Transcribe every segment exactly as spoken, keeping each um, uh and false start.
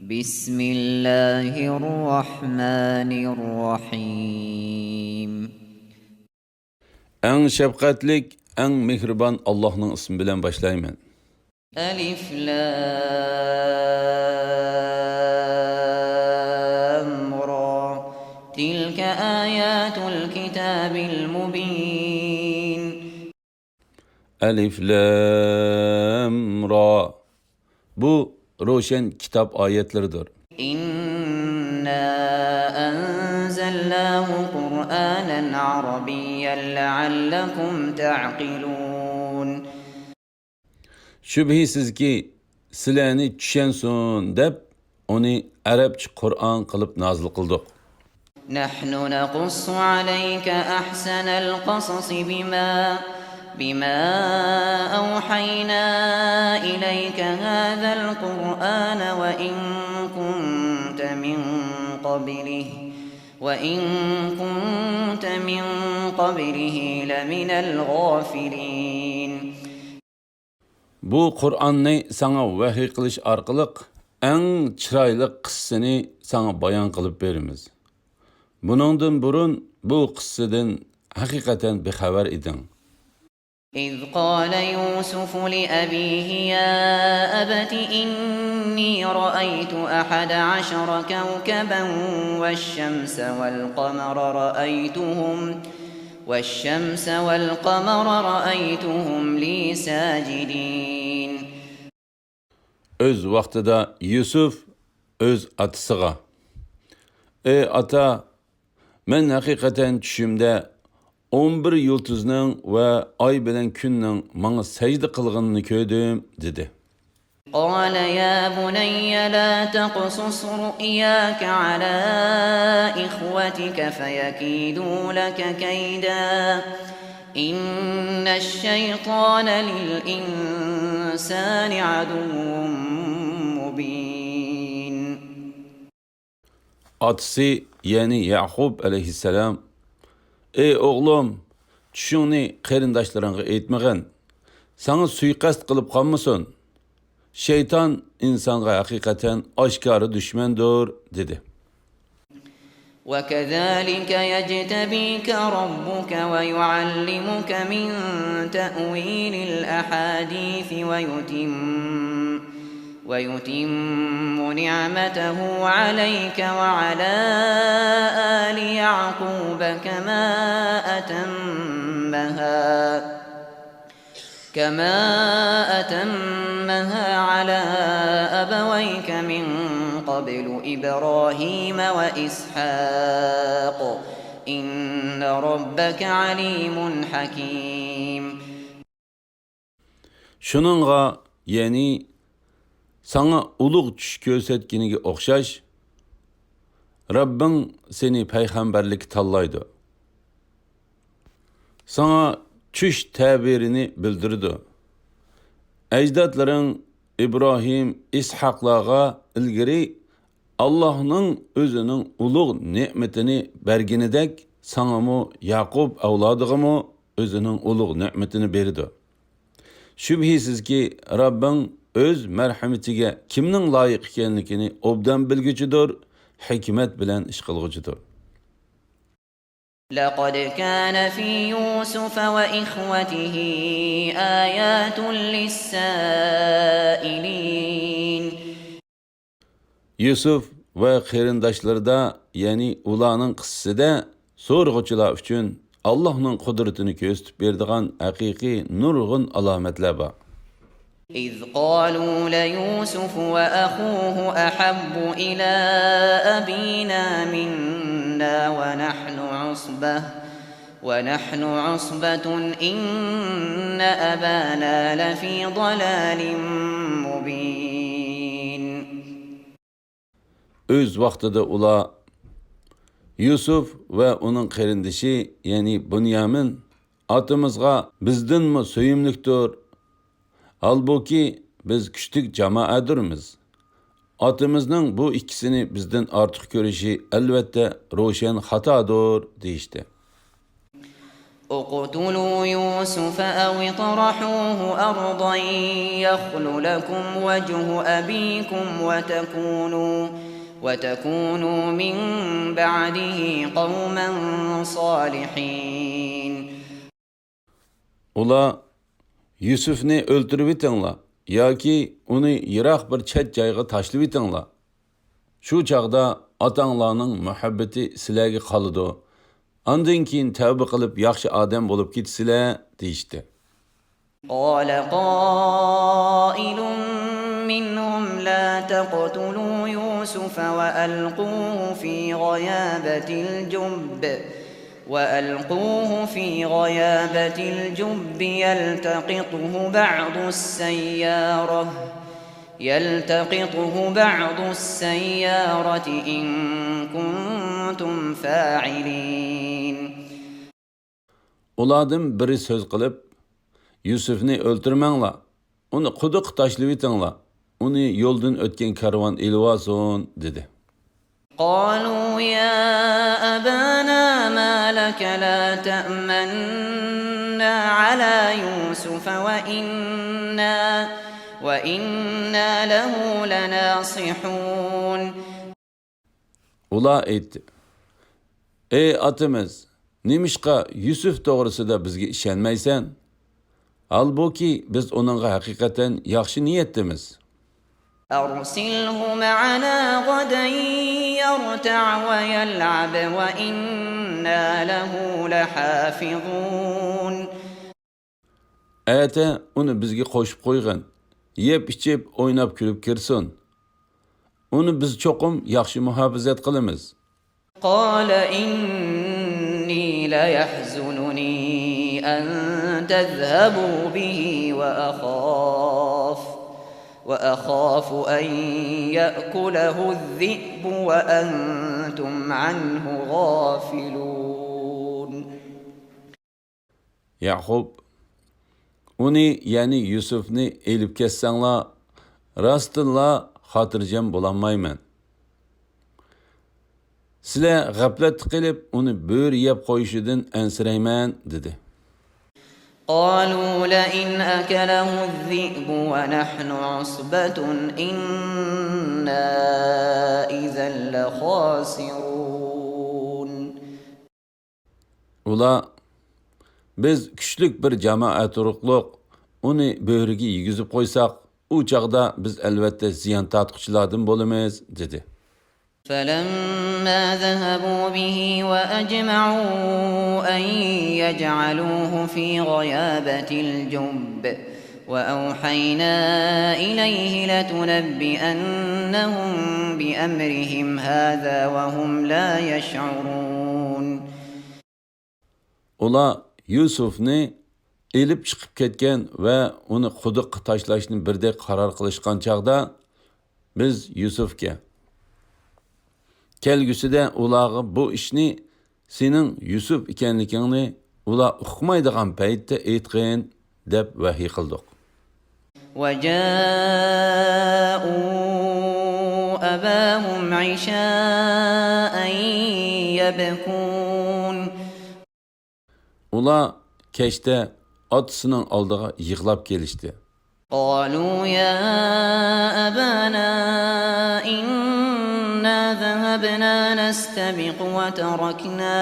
بسم الله الرحمن الرحيم. ئەڭ شەپقەتلىك، ئەڭ مېھرىبان ئاللاھنىڭ ئىسمى بىلەن باشلايمەن. ألف لام را. تلك آيات الكتاب المبين. ئەلىف لام را. بۇ روشەن كىتاب ئايەتلىرىدۇر. إنا أنزلناه قرآنا عربيا لعلكم تعقلون. شۈبھىسىزكى، سىلەرنى چۈشەنسۇن دەپ، ئۇنى ئەرەبچە قۇرئان قىلىپ نازىل قىلدۇق. نحن نقص عليك أحسن القصص بما، بما أوحينا إليك هذا القرآن وإن كنت من قبله، وإن كنت من قبله لمن الغافلين. بۇ قۇرئاننى ساڭا ۋەھىي قىلىش ئارقىلىق ئەڭ چىرايلىق قىسسىنى ساڭا بايان قىلىپ بېرىمىز. بۇنىڭدىن بۇرۇن بۇ قىسسىدىن ھەقىقەتەن بىخەۋەر ئىدىڭ. إذ قال يوسف لأبيه يا أبت إني رأيت أحد عشر كوكبا والشمس والقمر رأيتهم والشمس والقمر رأيتهم لي ساجدين. ئۆز ۋاقتىدا يۈسۈف ئۆز ئاتىسىغا، ئەي ئاتا، مەن ھەقىقەتەن چۈشۈمدە ئون بىر يۇلتۇزنىڭ ۋە ئاي بىلەن كۈننىڭ ماڭا سەجدە قىلغىنىنى كۆردۈم، دېدى. قال يا بني لا تقصص رؤياك على إخوتك فيكيدوا لك كيدا إن الشيطان للإنسان عدو مبين. ئاتىسى، يەنى يەقۇب ئەلەيھىسسالام، ئەي ئوغلۇم، چۈشۈڭنى قېرىنداشلىرىڭغا ئېيتمىغىن، ساڭا سۇيىقەست قىلىپ قالمىسۇن. شەيتان ئىنسانغا ھەقىقەتەن ئاشكارا دۈشمەندۇر، دېدى. وكذلك يجتبيك ربك ويعلمك من تأويل الأحاديث ويتم، ويتم نعمته عليك وعلى آل يعقوب كما أتمها كما أتمها على أبويك من قبل إبراهيم وإسحاق إن ربك عليم حكيم. شۇنىڭغا، يەنى ساڭا ئۇلۇغ چۈش كۆرسەتكىنىگە ئوخشاش، رەببىڭ سېنى پەيغەمبەرلىككە تاللايدۇ. ساڭا چۈش تەبىرىنى بىلدۈرىدۇ. ئەجدادلىرىڭ ئىبراھىم، ئىسھاقلارغا ئىلگىرى ئاللاھنىڭ ئۆزىنىڭ ئۇلۇغ نېمىتىنى بەرگىنىدەك، ساڭىمۇ، ياقۇپ ئەۋلادىغىمۇ ئۆزىنىڭ ئۇلۇغ نېمىتىنى بېرىدۇ. شۈبھىسىزكى، رەببىڭ ئۆز مەرھىمىتىگە كىمنىڭ لايىق ئىكەنلىكىنى ئوبدان بىلگۈچىدۇر، ھېكمەت بىلەن ئىش قىلغۇچىدۇر. لقد كان في يوسف وإخوته آيات للسائلين. يۈسۈف ۋە قېرىنداشلىرىدا، يەنى ئۇلارنىڭ قىسسىسىدە سورىغۇچىلار ئۈچۈن ئاللاھنىڭ قۇدرىتىنى كۆرسىتىپ بېرىدىغان ھەقىقىي نۇرغۇن ئالامەتلەر بار. إذ قالوا ليوسف وأخوه أحب إلى أبينا منا ونحن عصبة، ونحن عصبة إن أبانا لفي ضلال مبين. ئۆز ۋاقتىدا ئۇلار، يۈسۈف ۋە ئۇنىڭ قېرىندىشى، يەنى بۇنيامىن، ئاتىمىزغا بىزدىنمۇ سۆيۈملۈكتۇر. ھالبۇكى، بىز كۈچلۈك جامائەدۇرمىز. ئاتىمىزنىڭ بۇ ئىككىسىنى بىزدىن ئارتۇق كۆرۈشى، ئەلۋەتتە، روشەن خاتادۇر، دېيىشتى. اقتلوا يوسف أو اطرحوه أرضا يخل لكم وجه أبيكم وتكونوا، وتكونوا من بعده قوما صالحين. ئۇلار، يۈسۈفنى ئۆلتۈرۈۋېتىڭلار ياكى ئۇنى يىراق بىر چەت جايغا تاشلىۋېتىڭلار. شۇ چاغدا ئاتاڭلارنىڭ مۇھەببىتى سىلەرگە قالىدۇ. ئاندىن كېيىن تەۋبە قىلىپ ياخشى ئادەم بولۇپ كېتىسىلەر، دېيىشتى. قال قائل منهم لا تقتلوا يوسف وألقوه في غيابة الجب، وألقوه في غيابة الجب يلتقطه بعض السيارة، يلتقطه بعض السيارة إن كنتم فاعلين. ئۇلاردىن بىرى سۆز قىلىپ، يۈسۈفنى ئۆلتۈرمەڭلار، ئۇنى قۇدۇققا تاشلىۋېتىڭلار، ئۇنى يولدىن ئۆتكەن كارۋان ئېلىۋالسۇن، دېدى. قالوا يا أبانا ما لك لا تأمنا على يوسف وإنا، وإنا له لناصحون. ئۇلار ئېيتتى، ئەي ئاتىمىز، نېمىشقا يۈسۈف توغرىسىدا بىزگە ئىشەنمەيسەن؟ ھالبۇكى، بىز ئۇنىڭغا ھەقىقەتەن ياخشى نىيەتتىمىز. أرسله معنا غدا يرتع ويلعب وإنا له لحافظون. ئەتە ئۇنى بىزگە قوشۇپ قويغىن، يەپ-ئىچىپ، ئويناپ-كۈلۈپ كىرسۇن. ئۇنى بىز چوقۇم ياخشى مۇھاپىزەت قىلىمىز. قال إني ليحزنني أن تذهبوا به وأخاف، وأخاف أن يأكله الذئب وأنتم عنه غافلون. يەقۇپ، ئۇنى، يەنى يۈسۈفنى ئېلىپ كەتسەڭلار، راستتىنلا خاتىرجەم بولالمايمەن. سىلەر غەپلەتتە قېلىپ، ئۇنى بۆرە يەپ قويۇشىدىن ئەنسىرەيمەن، دېدى. قالوا لئن أكله الذئب ونحن عصبة إنا إذا لخاسرون. ئۇلار، بىز كۈچلۈك بىر جامائەت تۇرۇقلۇق، ئۇنى بۆرىگە يېگۈزۈپ قويساق، ئۇ چاغدا بىز ئەلۋەتتە زىيان تارتقۇچىلاردىن بولىمىز، دېدى. فلما ذهبوا به وأجمعوا أن يجعلوه في غيابة الجب وأوحينا إليه لتنبئنهم بأمرهم هذا وهم لا يشعرون. ئۇلار يۈسۈفنى ئېلىپ چىقىپ كەتكەن ۋە ئۇنى قۇدۇققا تاشلاشنى بىردەك قارار قىلىشقان چاغدا، بىز يۈسۈفكە، كەلگۈسىدە ئۇلارغا بۇ ئىشنى سېنىڭ يۈسۈف ئىكەنلىكىڭنى ئۇلار ئۇقمايدىغان پەيتتە ئېيتقىن، دەپ ۋەھىي قىلدۇق. وجاءوا أباهم عشاء يبكون. ئۇلار كەچتە ئاتىسىنىڭ ئالدىغا يىغلاپ كېلىشتى. قالوا يا أبانا إنا ذهبنا نستبق وتركنا،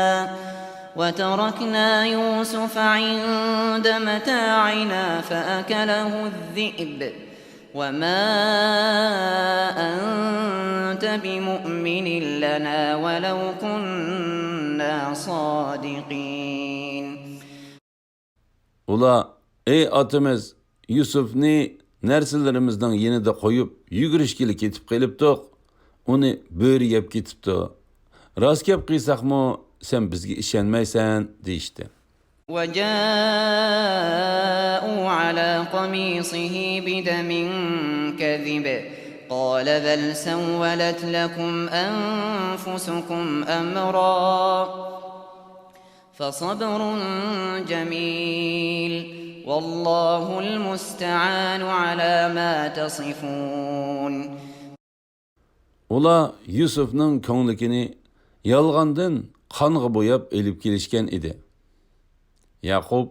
وتركنا يوسف عند متاعنا فأكله الذئب وما أنت بمؤمن لنا ولو كنا صادقين. ئۇلار، ئەي ئاتىمىز، يۈسۈفنى نەرسىلىرىمىزنىڭ يېنىدا قويۇپ، يۈگۈرۈشكىلى كېتىپ قېلىپتۇق. ئۇنى بۆرە يەپ كېتىپتۇ. راست گەپ قىلساقمۇ، سەن بىزگە ئىشەنمەيسەن، دېيىشتى. وجاءوا على قميصه بدم كذب قال بل سولت لكم أنفسكم أمرا فصبر جميل والله المستعان على ما تصفون. ئۇلار يۈسۈفنىڭ كۆڭلىكىنى يالغاندىن قانغا بوياپ ئېلىپ كېلىشكەن ئىدى. ياقۇپ،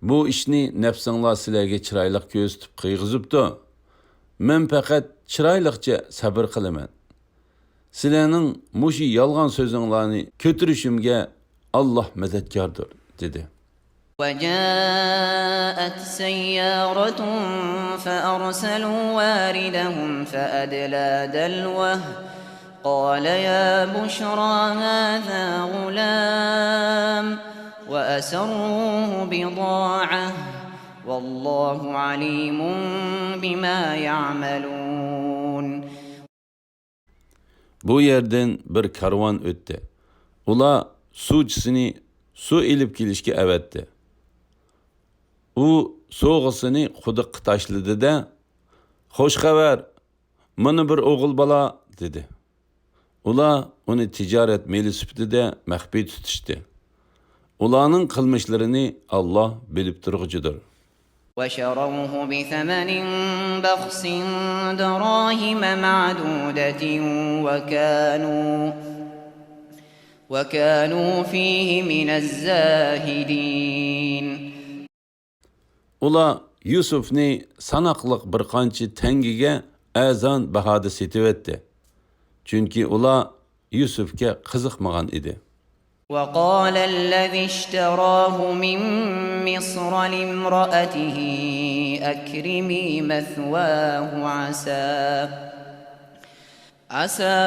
بۇ ئىشنى نەپسىڭلار سىلەرگە چىرايلىق كۆرسىتىپ قىلغۇزۇپتۇ. مەن پەقەت چىرايلىقچە سەبرى قىلىمەن. سىلەرنىڭ مۇشۇ يالغان سۆزۈڭلارنى كۆتۈرۈشۈمگە ئاللاھ مەدەتكاردۇر، دېدى. وجاءت سيارة فأرسلوا واردهم فأدلى دلوه قال يا بشرى هذا غلام وأسروه بضاعة والله عليم بما يعملون. بۇ يەردىن بىر كارۋان ئۆتتى. ئۇلار سۇچىسىنى سۇ ئېلىپ كېلىشكە ئەۋەتتى. ئۇ سوغىسىنى قۇدۇققا تاشلىدى-دە، «خوش خەۋەر، مانا بىر ئوغۇل بالا» دېدى. ئۇلار ئۇنى تىجارەت مېلى سۈپىتىدە مەخپىي تۇتۇشتى. ئۇلارنىڭ قىلمىشلىرىنى ئاللاھ بىلىپ تۇرغۇچىدۇر. وشروه بثمن بخس دراهم معدودة وكانوا وكانوا فيه من الزاهدين. ئۇلار يۈسۈفنى ساناقلىق بىر قانچە تەڭگىگە ئەرزان باھادا سېتىۋەتتى. چۈنكى ئۇلار يۈسۈفكە قىزىقمىغان ئىدى. وقال الذي اشتراه من مصر لامرأته أكرمي مثواه عسى عسى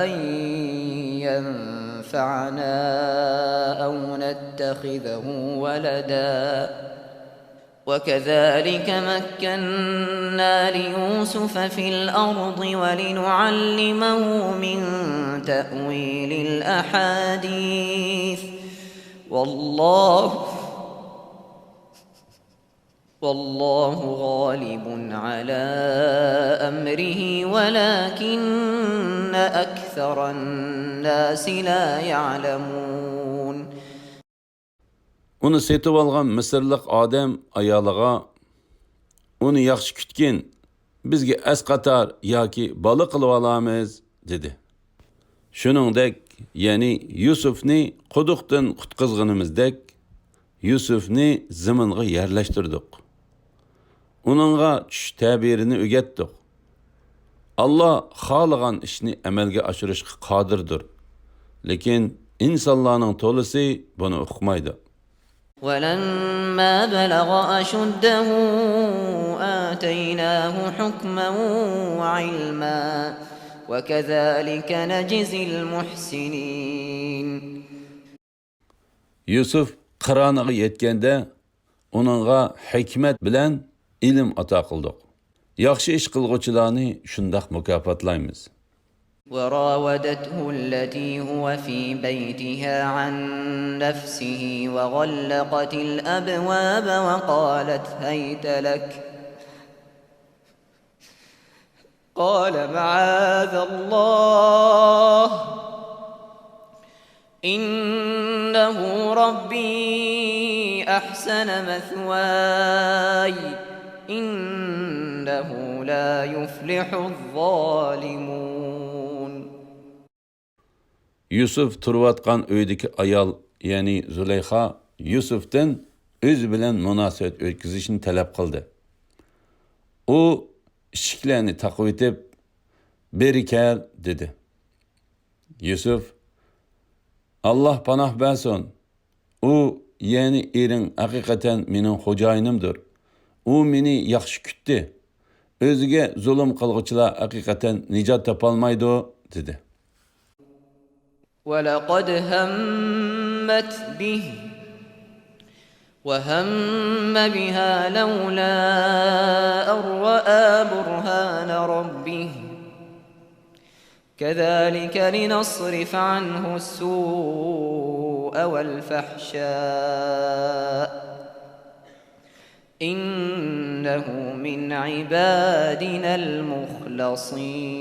أن ينفعنا أو نتخذه ولدا وكذلك مكنا ليوسف في الأرض ولنعلمه من تأويل الأحاديث والله والله غالب على أمره ولكن أكثر الناس لا يعلمون. ئۇنى سېتىۋالغان مىسىرلىق ئادەم ئايالىغا، «ئۇنى ياخشى كۈتكىن، بىزگە ئەسقاتار ياكى بالا قىلىۋالارمىز» دېدى. شۇنىڭدەك، يەنى يۈسۈفنى قۇدۇقتىن قۇتقۇزغىنىمىزدەك، يۈسۈفنى زېمىنغا يەرلەشتۈردۇق. ئۇنىڭغا چۈش تەبىرىنى ئۆگەتتۇق. ئاللا خالىغان ئىشنى ئەمەلگە ئاشۇرۇشقا قادىردۇر. لېكىن ئىنسانلارنىڭ تولىسى بۇنى ئۇقمايدۇ. ولما بلغ أشده آتيناه حكما وعلما وكذلك نجزي المحسنين. يۈسۈف قىرانىغا يەتكەندە، ئۇنىڭغا ھېكمەت بىلەن ئىلىم ئاتا قىلدۇق. ياخشى ئىش قىلغۇچىلارنى شۇنداق مۇكاپاتلايمىز. وراودته التي هو في بيتها عن نفسه وغلقت الأبواب وقالت هيت لك قال معاذ الله إنه ربي أحسن مثواي إنه لا يفلح الظالمون. يۈسۈف تۇرۇۋاتقان ئۆيدىكى ئايال، يەنى زۇلەيخا، يۈسۈفتىن ئۆزى بىلەن مۇناسىۋەت ئۆتكۈزۈشنى تەلەپ قىلدى. ئۇ ئىشىكلەرنى تاقىۋېتىپ، «بېرى كەل» دېدى. يۈسۈف، «ئاللا پاناھ بەرسۇن، ئۇ، يەنى ئېرىڭ ھەقىقەتەن مېنىڭ خوجايىنىمدۇر. ئۇ مېنى ياخشى كۈتتى. ئۆزىگە زۇلۇم قىلغۇچىلار ھەقىقەتەن نىجات تاپالمايدۇ» دېدى. ولقد همت به وهم بها لولا أن رأى برهان ربه كذلك لنصرف عنه السوء والفحشاء إنه من عبادنا المخلصين.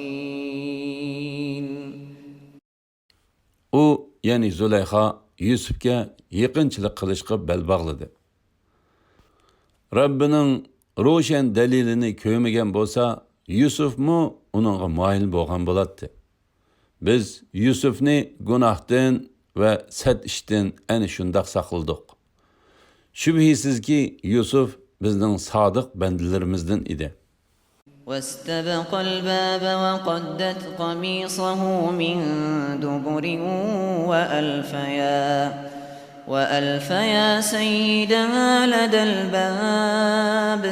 ئۇ، يەنى زۇلەيخا، يۈسۈپكە يېقىنچىلىق قىلىشقا بەل باغلىدى. رەببىنىڭ روشەن دەلىلىنى كۆرمىگەن بولسا، يۈسۈفمۇ ئۇنىڭغا مايىل بولغان بولاتتى. بىز يۈسۈفنى گۇناھتىن ۋە سەت ئىشتىن ئەنە شۇنداق ساقلىدۇق. شۈبھىسىزكى، يۈسۈف بىزنىڭ سادىق بەندىلىرىمىزدىن ئىدى. واستبق الباب وقدت قميصه من دبر وألف يا، وألف يا سيدها لدى الباب.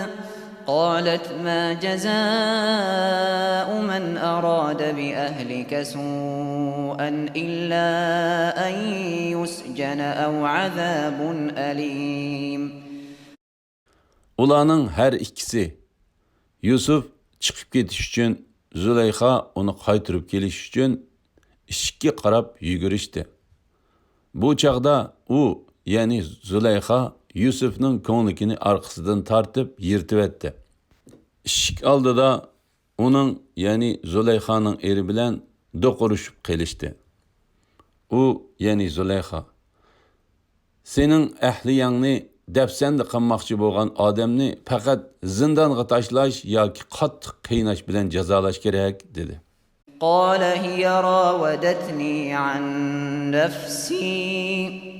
قالت ما جزاء من أراد بأهلك سوءا إلا أن يسجن أو عذاب أليم. ئۇلارنىڭ ھەر ئىككىسى، يۈسۈف چىقىپ كېتىش ئۈچۈن، زۇلەيخا ئۇنى قايتۇرۇپ كېلىش ئۈچۈن ئىشىككە قاراپ يۈگۈرۈشتى. بۇ چاغدا ئۇ، يەنى زۇلەيخا يۈسۈفنىڭ كۆڭلىكىنى ئارقىسىدىن تارتىپ يىرتىۋەتتى. ئىشىك ئالدىدا ئۇنىڭ، يەنى زۇلەيخانىڭ ئېرى بىلەن دوق ئۇرۇشۇپ قېلىشتى. ئۇ، يەنى زۇلەيخا، سېنىڭ ئەھلىيەڭنى دەپسەندە قىلماقچى بولغان ئادەمنى پەقەت زىندانغا تاشلاش ياكى قاتتىق قىيناش بىلەن جازالاش كېرەك، دېدى. قال هي راودتني عن نفسي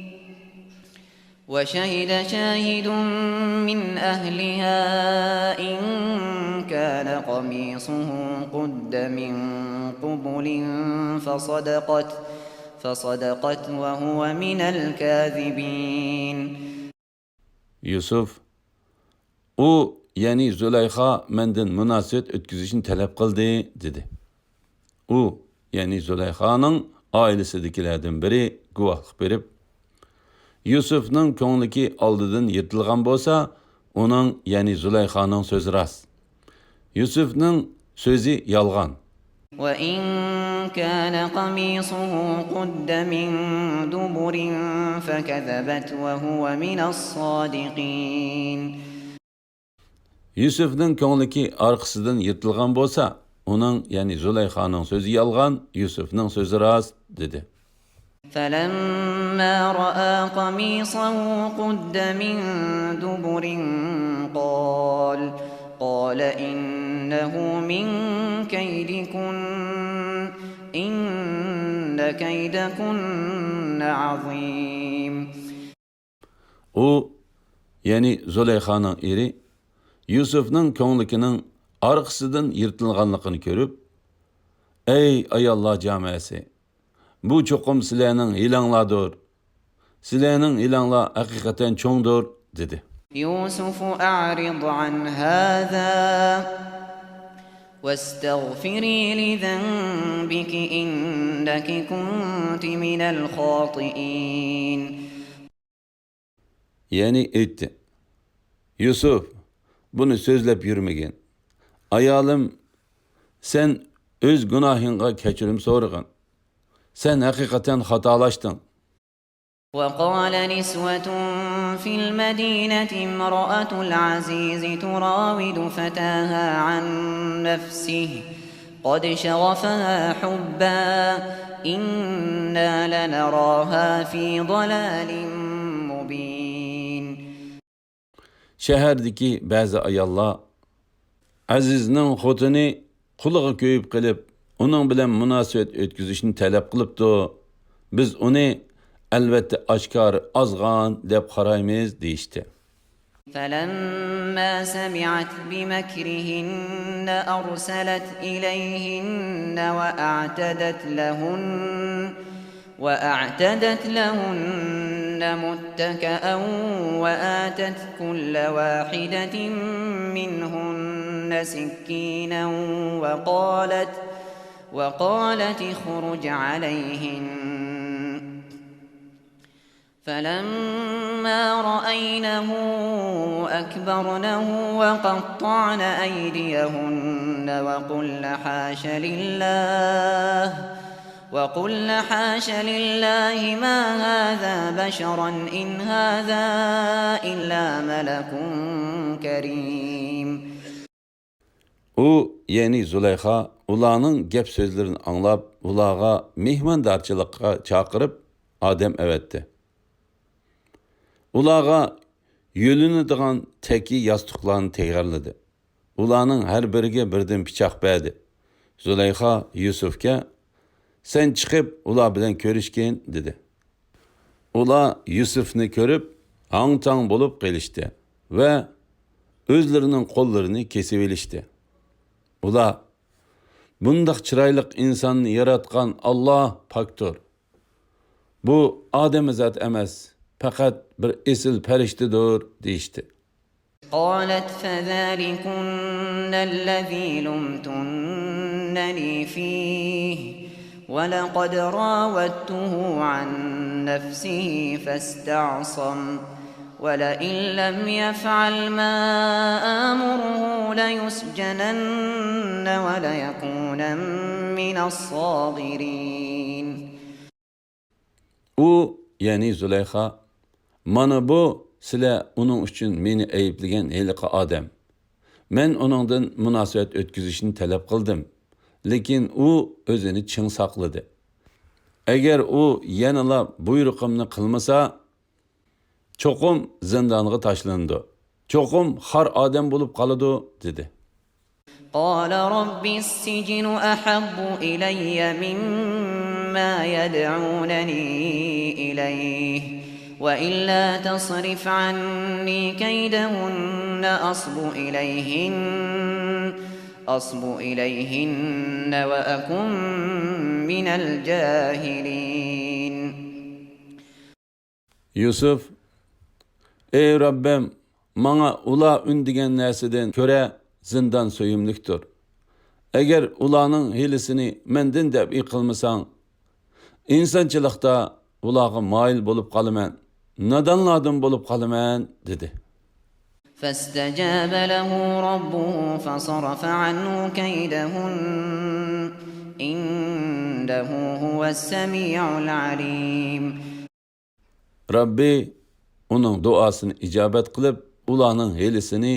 وشهد شاهد من أهلها إن كان قميصه قد من قبل فصدقت، فصدقت وهو من الكاذبين. يۈسۈف، ئۇ، يەنى زۇلەيخا مەندىن مۇناسىۋەت ئۆتكۈزۈشنى تەلەپ قىلدى، دېدى. ئۇ، يەنى زۇلەيخانىڭ ئائىلىسىدىكىلەردىن بىرى گۇۋاھلىق بېرىپ، يۈسۈفنىڭ كۆڭلىكى ئالدىدىن يىرتىلغان بولسا، ئۇنىڭ، يەنى زۇلەيخانىڭ سۆزى راست. يۈسۈفنىڭ سۆزى يالغان. وإن كان قميصه قد من دبر فكذبت وهو من الصادقين. يۈسۈفنىڭ كۆڭلىكى ئارقىسىدىن يىرتىلغان بولسا، ئۇنىڭ، يەنى زۇلەيخانىڭ سۆزى يالغان، يۈسۈفنىڭ سۆزى راست، دېدى. فلما رأى قميصه قد من دبر قال، قال إنه من كيدكن، إن كيدكن عظيم. ئۇ، يەنى زۇلەيخانىڭ ئېرى، يۈسۈفنىڭ كۆڭلىكىنىڭ ئارقىسىدىن يىرتىلغانلىقىنى كۆرۈپ، ئەي ئاياللار جامەسى! بۇ چوقۇم سىلەرنىڭ ھىيلەڭلاردۇر. سىلەرنىڭ ھىيلەڭلار ھەقىقەتەن چوڭدۇر، دېدى. يوسف أعرض عن هذا واستغفري لذنبك إنك كنت من الخاطئين. يەنى ئېيتتى، يۈسۈف، بۇنى سۆزلەپ يۈرمىگىن. ئايالىم، سەن ئۆز گۇناھىڭغا كەچۈرۈم سورىغىن. سەن ھەقىقەتەن خاتالاشتىڭ. وقال نسوة في المدينة امرأة العزيز تراود فتاها عن نفسه قد شغفها حبا إنا لنراها في ضلال مبين. شەھەردىكى بەزى ئاياللار، ئەزىزنىڭ خوتۇنى قۇلىقى كۆيۈپ قېلىپ، ئۇنىڭ بىلەن مۇناسىۋەت ئۆتكۈزۈشنى تەلەپ قىلىپتۇ. بىز ئۇنى، ئەلۋەتتە، ئاشكارا ئازغان دەپ قارايمىز، دېيىشتى. فلما سمعت بمكرهن أرسلت إليهن وأعتدت لهن، وأعتدت لهن متكأ وآتت كل واحدة منهن سكينا وقالت، وقالت اخرج عليهن. فلما رأينه أكبرنه وقطعن أيديهن وقلن حاش لله، وقلن حاش لله ما هذا بشرا إن هذا إلا ملك كريم. ئۇ، يەنى زۇلەيخا، ئۇلارنىڭ گەپ سۆزلىرىنى ئاڭلاپ، ئۇلارغا مېھماندارچىلىققا چاقىرىپ، ئادەم ئەۋەتتى. ئۇلارغا يۆلىنىدىغان تەكىي ياستۇقلارنى تەييارلىدى. ئۇلارنىڭ ھەر بىرىگە بىردىن پىچاق بەردى. زۇلەيخا يۈسۈفكە، سەن چىقىپ ئۇلار بىلەن كۆرۈشكىن، دېدى. ئۇلار يۈسۈفنى كۆرۈپ، ھاڭ-تاڭ بولۇپ قېلىشتى ۋە ئۆزلىرىنىڭ قوللىرىنى كېسىۋېلىشتى. ئۇلار، «بۇنداق چىرايلىق ئىنساننى ياراتقان ئاللا پاكتۇر. بۇ ئادەمزات ئەمەس، پەقەت بىر ئېسىل پەرىشتىدۇر» دېيىشتى. قالت فذلكن الذي لمتنني فيه ولقد راودته عن نفسه فاستعصم ولئن لم يفعل ما آمره ليسجنن وليكونا من الصاغرين. ئۇ، يەنى زۇلەيخا، «مانا بۇ سىلەر ئۇنىڭ ئۈچۈن مېنى ئەيىبلىگەن ھېلىقى ئادەم. مەن ئۇنىڭدىن مۇناسىۋەت ئۆتكۈزۈشنى تەلەپ قىلدىم، لېكىن ئۇ ئۆزىنى چىڭ ساقلىدى. ئەگەر ئۇ يەنىلا بۇيرۇقۇمنى قىلمىسا، چوقۇم زىندانغا تاشلىنىدۇ. چوقۇم خار ئادەم بولۇپ قالىدۇ» دېدى. قال رب السجن أحب إلي مما يدعونني إليه وإلا تصرف عني كيدهن أصب إليهن أصب إليهن وأكن من الجاهلين. يۈسۈف، «ئەي رەببىم، ماڭا ئۇلار ئۈندىگەن نەرسىدىن كۆرە زىندان سۆيۈملۈكتۇر. ئەگەر ئۇلارنىڭ ھىيلىسىنى مەندىن دەپئى قىلمىساڭ، ئىنسانچىلىقتا ئۇلارغا مايىل بولۇپ قالىمەن، نادانلاردىن بولۇپ قالىمەن» دېدى. فاستجاب له ربه فصرف عنه كيدهن إنه هو السميع العليم. رەببى ئۇنىڭ دۇئاسىنى ئىجابەت قىلىپ، ئۇلارنىڭ ھىيلىسىنى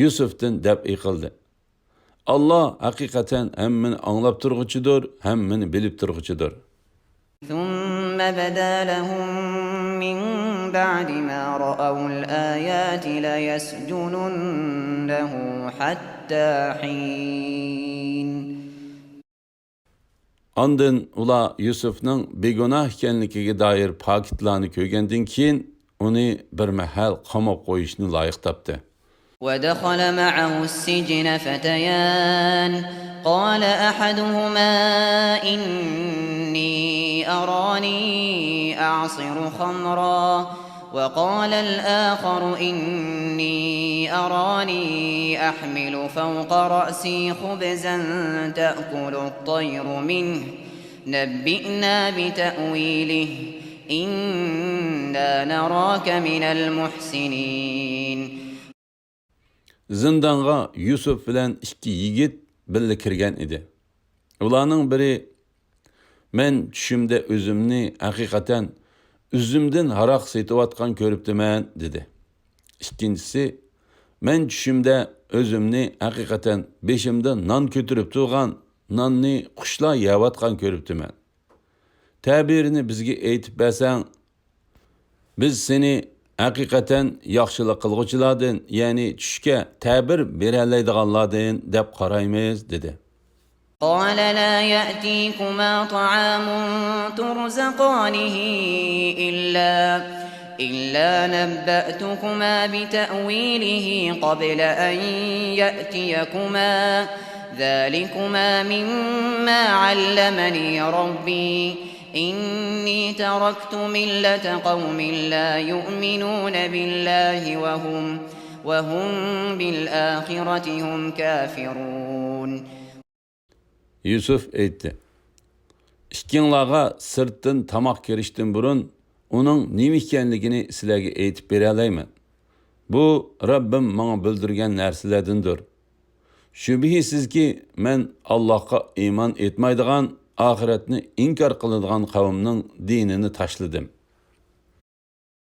يۈسۈفتىن دەپئى قىلدى. ئاللا ھەقىقەتەن ھەممىنى ئاڭلاپ تۇرغۇچىدۇر، ھەممىنى بىلىپ تۇرغۇچىدۇر. ثم بدا لهم من بعد ما رأوا الآيات ليسجننه حتى حين. ئاندىن ئۇلار يۈسۈفنىڭ بىگۇناھ ئىكەنلىكىگە دائىر پاكىتلارنى كۆرگەندىن كېيىن، ئۇنى بىر مەھەل قاماپ قويۇشنى لايىق تاپتى. ودخل معه السجن فتيان، قال أحدهما إني أراني أعصر خمرا، وقال الآخر إني أراني أحمل فوق رأسي خبزا تأكل الطير منه، نبئنا بتأويله، إنا نراك من المحسنين. زىندانغا يۈسۈف بىلەن ئىككى يىگىت بىللە كىرگەن ئىدى. ئۇلارنىڭ بىرى، «مەن چۈشۈمدە ئۆزۈمنى ھەقىقەتەن ئۈزۈمدىن ھاراق سېتىۋاتقان كۆرۈپتىمەن» دېدى. ئىككىنچىسى، «مەن چۈشۈمدە ئۆزۈمنى ھەقىقەتەن بېشىمدا نان كۆتۈرۈپ تۇرغان، ناننى قۇشلار يەۋاتقان كۆرۈپتىمەن. تەبىرىنى بىزگە ئېيتىپ بەرسەڭ، بىز سېنى ھەقىقەتەن ياخشىلىق قىلغۇچىلاردىن، يەنى چۈشكە تەبىر بېرەلەيدىغانلاردىن دەپ قارايمىز» دېدى. قال لا يأتيكما طعام ترزقانه إلا، إلا نبأتكما بتأويله قبل أن يأتيكما، ذلكما مما علمني ربي، إني تركت ملة قوم لا يؤمنون بالله وهم، وهم بالآخرة هم كافرون. يۈسۈف ئېيتتى، «ئىككىڭلارغا سىرتتىن تاماق كىرىشتىن بۇرۇن ئۇنىڭ نېمە ئىكەنلىكىنى سىلەرگە ئېيتىپ بېرەلەيمەن. بۇ رەببىم ماڭا بىلدۈرگەن نەرسىلەردىندۇر. شۈبھىسىزكى، مەن ئاللاھقا ئىمان ئېيتمايدىغان، ئاخىرەتنى ئىنكار قىلىدىغان قەۋمنىڭ دىنىنى تاشلىدىم.»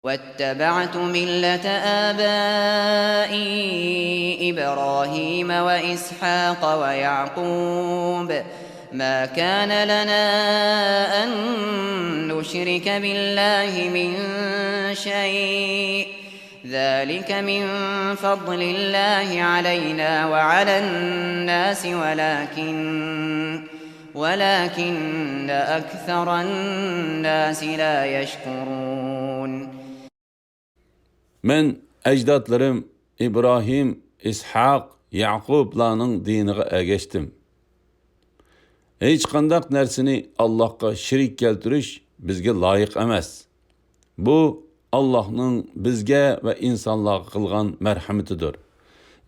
واتبعت ملة آبائي إبراهيم وإسحاق ويعقوب ما كان لنا أن نشرك بالله من شيء ذلك من فضل الله علينا وعلى الناس ولكن ولكن أكثر الناس لا يشكرون. مەن ئەجدادلىرىم ئىبراھىم، ئىسھاق، يەقۇبلارنىڭ دىنىغا ئەگەشتىم. ھېچقانداق نەرسىنى ئاللاھقا شېرىك كەلتۈرۈش بىزگە لايىق ئەمەس. بۇ ئاللاھنىڭ بىزگە ۋە ئىنسانلارغا قىلغان مەرھىمىتىدۇر.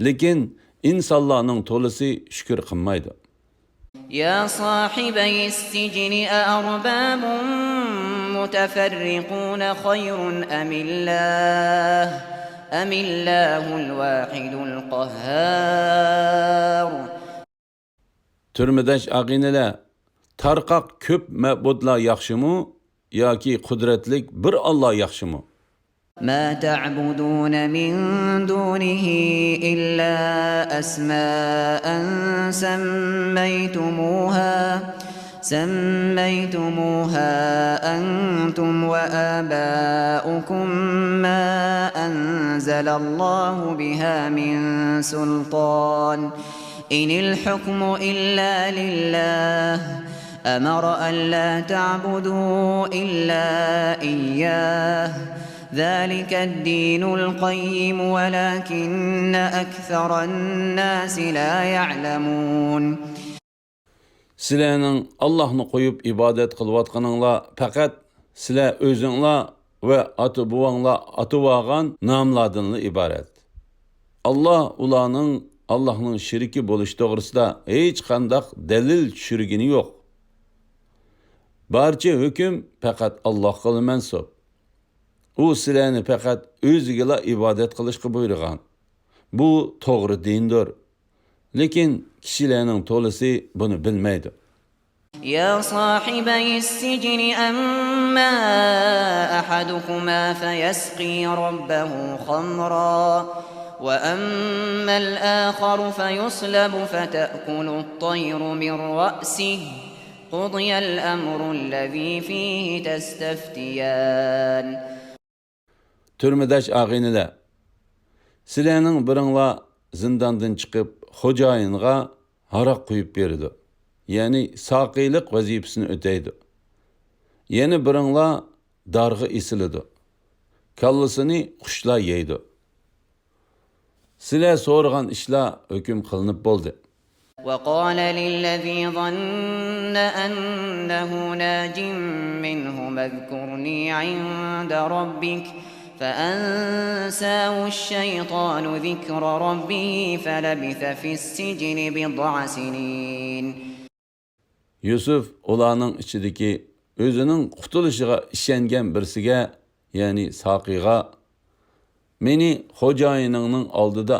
لېكىن ئىنسانلارنىڭ تولىسى شۈكۈر قىلمايدۇ. يا صاحبي السجن أأرباب متفرقون خير أم الله، أم الله الواحد القهار. تۈرمىداش ئاغىنىلەر، تارقاق كۆپ مەبۇدلار ياخشىمۇ ياكى قۇدرەتلىك بىر ئاللا ياخشىمۇ؟ ما تعبدون من دونه إلا أسماء سميتموها، سميتموها أنتم وآباؤكم ما أنزل الله بها من سلطان، إن الحكم إلا لله، أمر ألا تعبدوا إلا إياه، ذلك الدين القيم ولكن أكثر الناس لا يعلمون. سىلەرنىڭ ئاللاھنى قويۇپ ئىبادەت قىلىۋاتقىنىڭلار پەقەت سىلەر ئۆزۈڭلار ۋە ئاتا-بوۋاڭلار ئاتىۋالغان ناملاردىنلا ئىبارەت. ئاللا ئۇلارنىڭ ئاللاھنىڭ شېرىكى بولۇشى توغرىسىدا ھېچقانداق دەلىل چۈشۈرگىنى يوق. بارچە ھۆكۈم پەقەت ئاللاھقىلا مەنسۇپ. ئۇ سىلەرنى پەقەت ئۆزىگىلا ئىبادەت قىلىشقا بۇيرۇغان. بۇ توغرا دىندۇر. لېكىن كىشىلەرنىڭ تولىسى بۇنى بىلمەيدۇ. يا صاحبي السجن أما أحدكما فيسقي ربه خمرا وأما الآخر فيصلب فتأكل الطير من رأسه قضي الأمر الذي فيه تستفتيان. تۈرمىداش ئاغىنىلەر، سىلەرنىڭ بىرىڭلار زىنداندىن چىقىپ، خوجايىنغا ھاراق قۇيۇپ بېرىدۇ، يەنى ساقىيلىق ۋەزىپىسىنى ئۆتەيدۇ. يەنە بىرىڭلار دارغا ئېسىلىدۇ، كاللىسىنى قۇشلار يەيدۇ. سىلەر سورىغان ئىشلار ھۆكۈم قىلىنىپ بولدى. وقال للذي ظن أنه ناج منهما اذكرني عند ربك فأنساه الشيطان ذكر ربه فلبث في السجن بضع سنين. يۈسۈف ئۇلارنىڭ ئىچىدىكى ئۆزىنىڭ قۇتۇلۇشىغا ئىشەنگەن بىرسىگە، يەنى ساقىيغا، مېنى خوجايىنىڭنىڭ ئالدىدا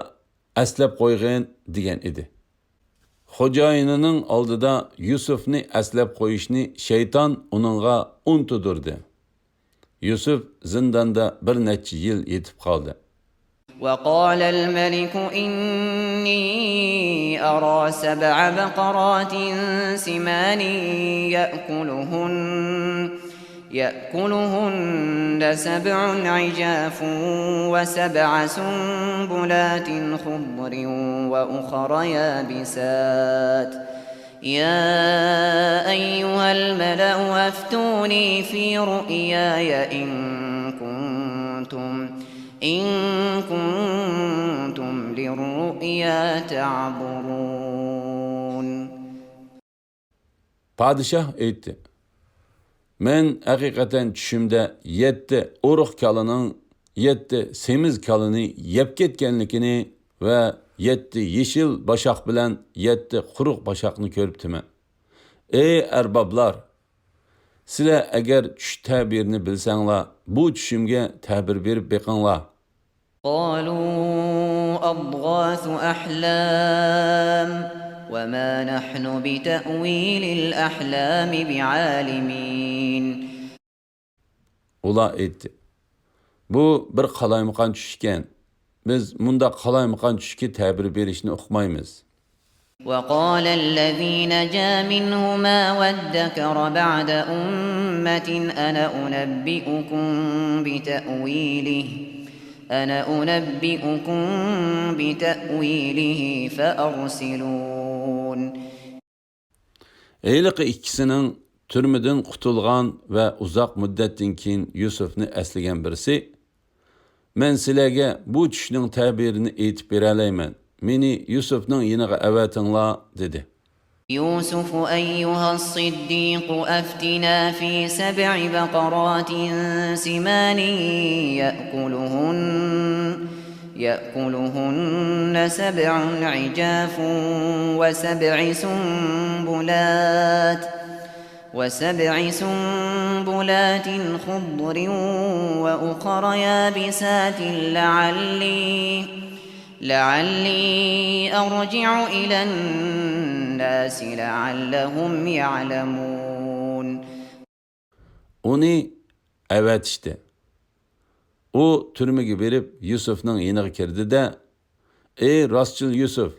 ئەسلەپ قويغىن، دېگەن ئىدى. خوجايىنىنىڭ ئالدىدا يۈسۈفنى ئەسلەپ قويۇشنى شەيتان ئۇنىڭغا ئۇنتۇدۇردى. يۈسۈف زىنداندا بىر نەچچە يىل يېتىپ قالدى. وقال الملك إني أرى سبع بقرات سمان يأكلهن، يأكلهن سبع عجاف وسبع سنبلات خضر وأخر يابسات يا أيها الملأ أفتوني في رؤياي إن كنتم، إن كنتم للرؤيا تعبرون. پادىشاھ ئېيتتى، مەن ھەقىقەتەن چۈشۈمدە يەتتە ئورۇق كالىنىڭ يەتتە سېمىز كالىنى يەپ كەتكەنلىكىنى ۋە يەتتە يېشىل باشاق بىلەن يەتتە قۇرۇق باشاقنى كۆرۈپتىمەن. ئەي ئەربابلار! سىلەر ئەگەر چۈش تەبىرىنى بىلسەڭلار، بۇ چۈشۈمگە تەبىر بېرىپ بېقىڭلار. قالوا أضغاث أحلام وما نحن بتأويل الأحلام بعالمين. ئۇلار ئېيتتى، بۇ بىر قالايمىقان چۈش ئىكەن. بىز مۇنداق قالايمىقان چۈشكە تەبىر بېرىشنى ئۇقمايمىز. وقال الذي نجا منهما وادكر بعد أمة أنا أنبئكم بتأويله، أنا أنبئكم بتأويله فأرسلون. ھېلىقى ئىككىسىنىڭ تۈرمىدىن قۇتۇلغان ۋە ئۇزاق مۇددەتتىن كېيىن يۈسۈفنى ئەسلىگەن بىرسى، مەن سىلەرگە بۇ چۈشنىڭ تەبىرىنى ئېيتىپ بېرەلەيمەن، مېنى يۈسۈفنىڭ يېنىغا ئەۋەتىڭلار، دېدى. يوسف أيها الصديق أفتنا في سبع بقرات سمان يأكلهن، يأكلهن سبع عجاف وسبع سنبلات، وسبع سنبلات خضر وأخر يابسات لعلي، لعلي أرجع إلى الناس لعلهم يعلمون. ئۇنى ئەۋەتىشتى. ئۇ تۈرمىگە بېرىپ، يۈسۈفنىڭ يېنىغا كىردى-دە، ئى راستچىل يۈسۈف!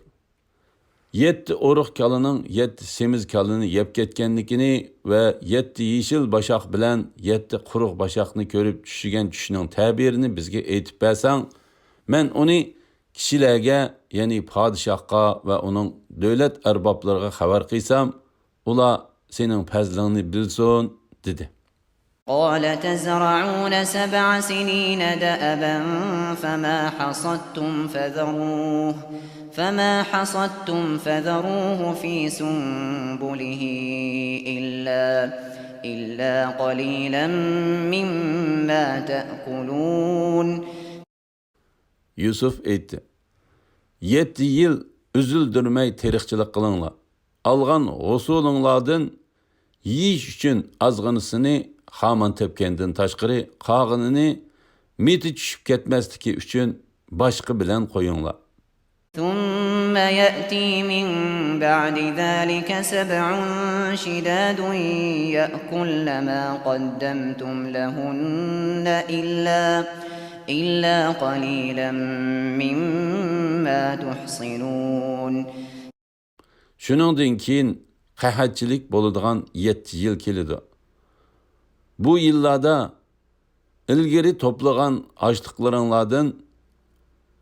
يەتتە ئورۇق كالىنىڭ يەتتە سېمىز كالىنى يەپ كەتكەنلىكىنى ۋە يەتتە يېشىل باشاق بىلەن يەتتە قۇرۇق باشاقنى كۆرۈپ چۈشىگەن چۈشنىڭ تەبىرىنى بىزگە ئېيتىپ بەرسەڭ، مەن ئۇنى كىشىلەرگە، يەنى پادىشاھقا ۋە ئۇنىڭ دۆلەت ئەربابلىرىغا خەۋەر قىلسام، ئۇلار سېنىڭ پەزلىڭنى بىلسۇن، دېدى. قال تزرعون سبع سنين دأبا فما حصدتم فذروه، فما حصدتم فذروه في سنبله إلا، إلا قليلا مما تأكلون. يۈسۈف ئېيتتى، يەتتە يىل ئۈزۈلدۈرمەي تېرىقچىلىق قىلىڭلار. ئالغان ھوسۇلۇڭلاردىن يېيىش ئۈچۈن ئازغىنىسىنى خامان تەپكەندىن تاشقىرى، قالغىنىنى مىتى چۈشۈپ كەتمەسلىكى ئۈچۈن باشقا بىلەن قويۇڭلار. ثم يأتي من بعد ذلك سبع شداد يأكلن ما قدمتم لهن إلا، إلا قليلا مما تحصنون. شۇنىڭدىن كېيىن قەھەتچىلىك بولىدىغان يەتتە يىل كېلىدۇ. بۇ يىللاردا ئىلگىرى توپلىغان ئاشلىقلىرىڭلاردىن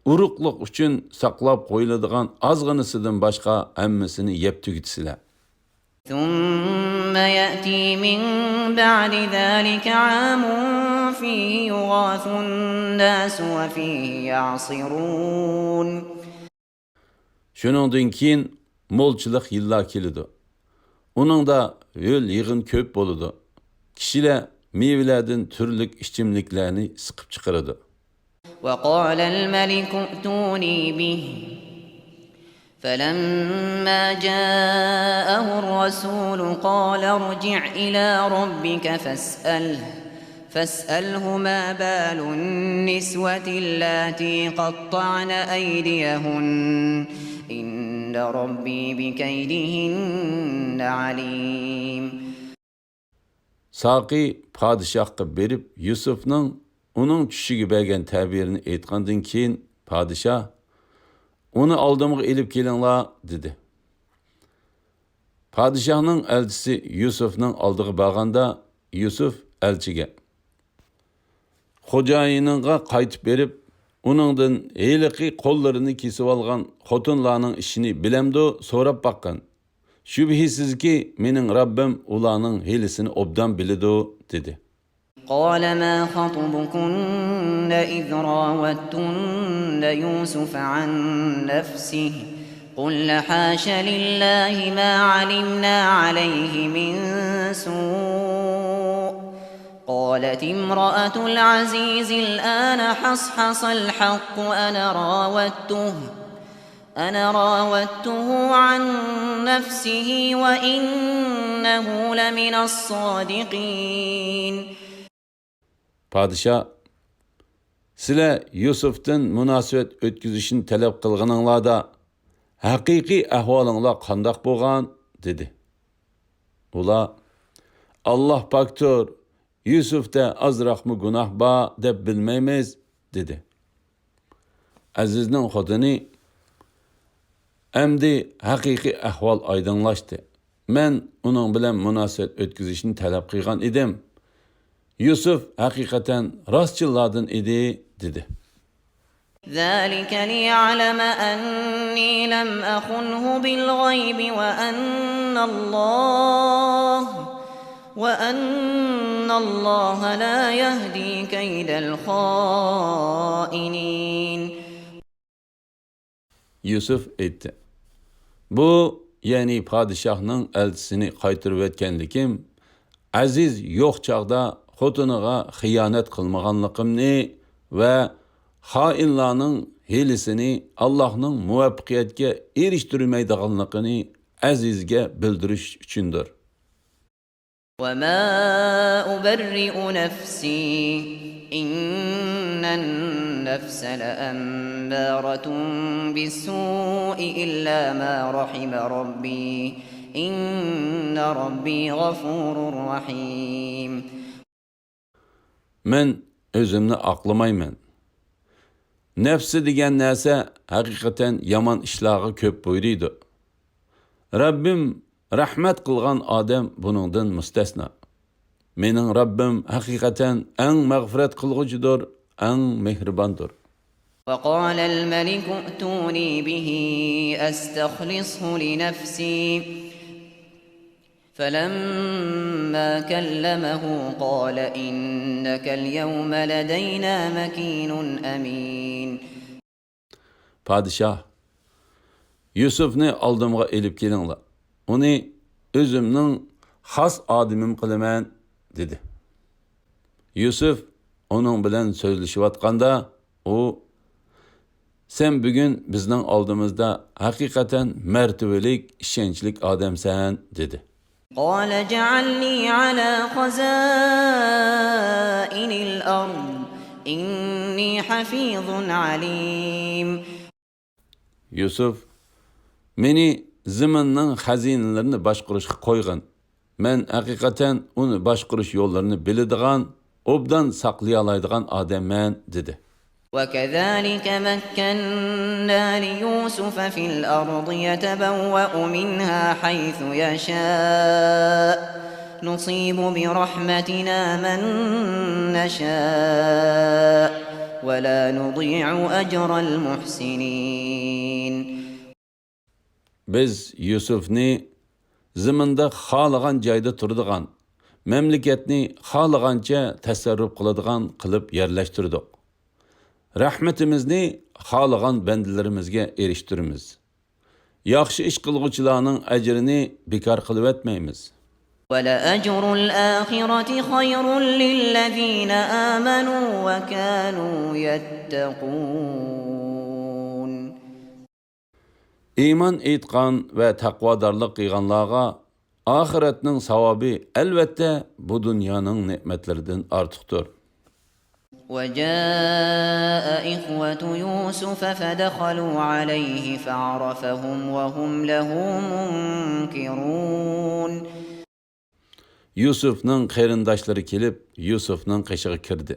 ئۇرۇقلۇق ئۈچۈن ساقلاپ قويۇلىدىغان ئازغىنىسىدىن باشقا ھەممىسىنى يەپ تۈگىتىسىلەر. ثم يأتي من بعد ذلك عام فيه يغاث الناس وفيه يعصرون. شۇنىڭدىن كېيىن مولچىلىق يىللار كېلىدۇ. ئۇنىڭدا ھۆل يېغىن كۆپ بولىدۇ. كىشىلەر مېۋىلەردىن تۈرلۈك ئىچىملىكلەرنى سىقىپ چىقىرىدۇ. وقال الملك ائتوني به فلما جاءه الرسول قال ارجع إلى ربك فاسأله، فاسأله ما بال النسوة اللاتي قطعن أيديهن، إن ربي بكيدهن عليم. ساقى پادىشاھقا بېرىپ، يۈسۈفنىڭ ئۇنىڭ چۈشىگە بەرگەن تەبىرىنى ئېيتقاندىن كېيىن، پادىشاھ، ئۇنى ئالدىمغا ئېلىپ كېلىڭلار، دېدى. پادىشاھنىڭ ئەلچىسى يۈسۈفنىڭ ئالدىغا بارغاندا، يۈسۈف ئەلچىگە، خوجايىنىڭغا قايتىپ بېرىپ، ئۇنىڭدىن ھېلىقى قوللىرىنى كېسىۋالغان خوتۇنلارنىڭ ئىشىنى بىلەمدۇ سوراپ باققىن. شۈبھىسىزكى، مېنىڭ رەببىم ئۇلارنىڭ ھىيلىسىنى ئوبدان بىلىدۇ، دېدى. قال ما خطبكن إذ راودتن يوسف عن نفسه قلن حاش لله ما علمنا عليه من سوء، قالت امرأة العزيز الآن حصحص الحق أنا راودته، أنا راودته عن نفسه وإنه لمن الصادقين. پادىشاھ، سىلەر يۈسۈفتىن مۇناسىۋەت ئۆتكۈزۈشنى تەلەپ قىلغىنىڭلاردا، ھەقىقىي ئەھۋالىڭلار قانداق بولغان؟ دېدى. ئۇلار، ئاللاھ پاكتۇر، يۈسۈفتە ئازراقمۇ گۇناھ بار دەپ بىلمەيمىز، دېدى. ئەزىزنىڭ خوتۇنى، ئەمدى ھەقىقىي ئەھۋال ئايدىڭلاشتى. مەن ئۇنىڭ بىلەن مۇناسىۋەت ئۆتكۈزۈشنى تەلەپ قىلغان ئىدىم. يۈسۈف ھەقىقەتەن راستچىللاردىن ئىدى، دېدى. ذلك ليعلم أني لم أخنه بالغيب وأن الله، وأن الله لا يهدي كيد الخائنين. يۈسۈف ئېيتتى: بۇ، يەنى پادىشاھنىڭ ئەلچىسىنى قايتۇرۇۋەتكەنلىكىم، ئەزىز يوق چاغدا خوتۇنىغا خىيانەت قىلمىغانلىقىمنى ۋە خائىنلارنىڭ ھىيلىسىنى، ئاللاھنىڭ مۇۋەپپەقىيەتكە ئېرىشتۈرمەيدىغانلىقىنى ئەزىزگە بىلدۈرۈش ئۈچۈندۇر. وما أبرئ نفسي، إن النفس لأمارة بالسوء إلا ما رحم ربي، إن ربي غفور رحيم. مەن ئۆزۈمنى ئاقلىمايمەن. نەپسى دېگەن نەرسە ھەقىقەتەن يامان ئىشلارغا كۆپ بۇيرۇيدۇ. رەببىم رەھمەت قىلغان ئادەم بۇنىڭدىن مۇستەسنا. مېنىڭ رەببىم ھەقىقەتەن ئەڭ مەغپىرەت قىلغۇچىدۇر، ئەڭ مېھرىباندۇر. وقال الملك ائتوني به أستخلصه لنفسي، فلما كلمه قال إنك اليوم لدينا مكين أمين. پادىشاھ: يۈسۈفنى ئالدىمغا ئېلىپ كېلىڭلار، ئۇنى ئۆزۈمنىڭ خاس ئادىمىم قىلىمەن، دېدى. يۈسۈف ئۇنىڭ بىلەن سۆزلىشىۋاتقاندا، ئۇ: سەن بۈگۈن بىزنىڭ ئالدىمىزدا ھەقىقەتەن مەرتىۋىلىك، ئىشەنچلىك ئادەمسەن، دېدى. قال اجعلني على خزائن الأرض إني حفيظ عليم. يۈسۈف: مېنى زېمىننىڭ خەزىنىلىرىنى باشقۇرۇشقا قويغىن. مەن ھەقىقەتەن ئۇنى باشقۇرۇش يوللىرىنى بىلىدىغان، ئوبدان ساقلىيالايدىغان ئادەممەن، دېدى. وكذلك مكنا ليوسف في الأرض يتبوأ منها حيث يشاء نصيب برحمتنا من نشاء ولا نضيع أجر المحسنين. بىز يۈسۈفنى زېمىندا خالىغان جايدا تۇرىدىغان، مەملىكەتنى خالىغانچە تەسەررۇپ قىلىدىغان قىلىپ يەرلەشتۈردۇق. رەھمىتىمىزنى خالىغان بەندىلىرىمىزگە ئېرىشتۈرىمىز. ياخشى ئىش قىلغۇچىلارنىڭ ئەجرىنى بىكار قىلىۋەتمەيمىز. ولأجر الآخرة خير للذين آمنوا وكانوا يتقون. ئىمان ئېيتقان ۋە تەقۋادارلىق قىلغانلارغا ئاخىرەتنىڭ ساۋابى، ئەلۋەتتە، بۇ دۇنيانىڭ نېمەتلىرىدىن ئارتۇقتۇر. وجاء إخوة يوسف فدخلوا عليه فعرفهم وهم له منكرون. يۈسۈفنىڭ قېرىنداشلىرى كېلىپ، يۈسۈفنىڭ قېشىغا كىردى.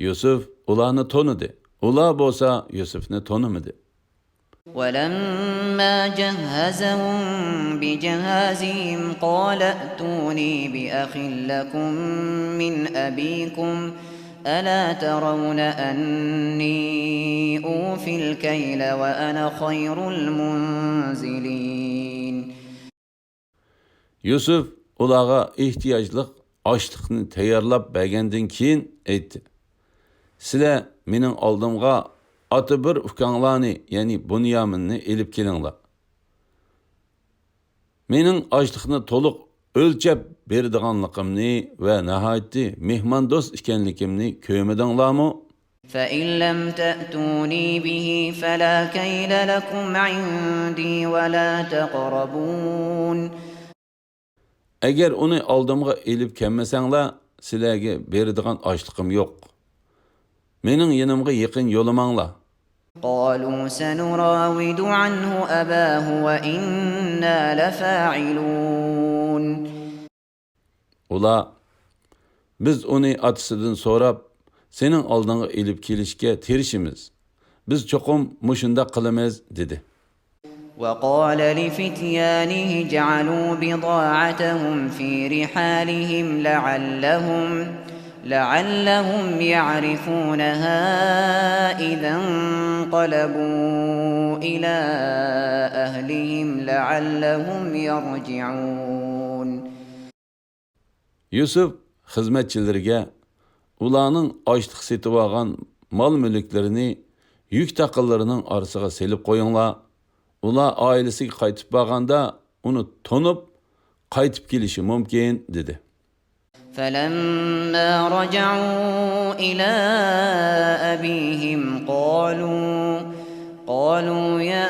يۈسۈف ئۇلارنى تونۇدى. ئۇلار بولسا يۈسۈفنى تونۇمىدى. ولما جهزهم بجهازهم قال ائتوني بأخ لكم من أبيكم ألا ترون أني أوفي الكيل وأنا خير المنزلين. يۈسۈف ئۇلارغا ئېھتىياجلىق ئاشلىقنى تەييارلاپ بەرگەندىن كېيىن ئېيتتى: سىلەر مېنىڭ ئالدىمغا ئاتا بىر ئۇكاڭلارنى، يەنى بۇنيامىننى ئېلىپ كېلىڭلار. مېنىڭ ئاشلىقنى تولۇق ئۆلچەپ بېرىدىغانلىقىمنى ۋە ناھايىتى مېھماندوست ئىكەنلىكىمنى كۆرمىدىڭلارمۇ؟ فإن لم تأتوني به فلا كيل لكم عندي ولا تقربون. ئەگەر ئۇنى ئالدىمغا ئېلىپ كەلمىسەڭلار، سىلەرگە بېرىدىغان ئاشلىقىم يوق. مېنىڭ يېنىمغا يېقىن يولىماڭلار. قالوا سنراود عنه أباه وإنا لفاعلون. ئۇلار: بىز ئۇنى ئاتىسىدىن سوراپ، سېنىڭ ئالدىڭغا ئېلىپ كېلىشكە تىرىشىمىز. بىز چوقۇم مۇشۇنداق قىلىمىز، دېدى. وقال لفتيانه اجعلوا بضاعتهم في رحالهم لعلهم، لعلهم يعرفونها إذا انقلبوا إلى أهلهم لعلهم يرجعون. يۈسۈپ خىزمەتچىلىرىگە، ئۇلارنىڭ ئاشلىق سېتىۋالغان مال-مۈلۈكلىرىنى يۈك تاقىلىرىنىڭ ئارىسىغا سېلىپ قويۇڭلار. ئۇلار ئائىلىسىگە قايتىپ بارغاندا، ئۇنى تونۇپ، قايتىپ كېلىشى مۇمكىن، دېدى. فلما رجعوا إلى أبيهم قالوا قالوا يا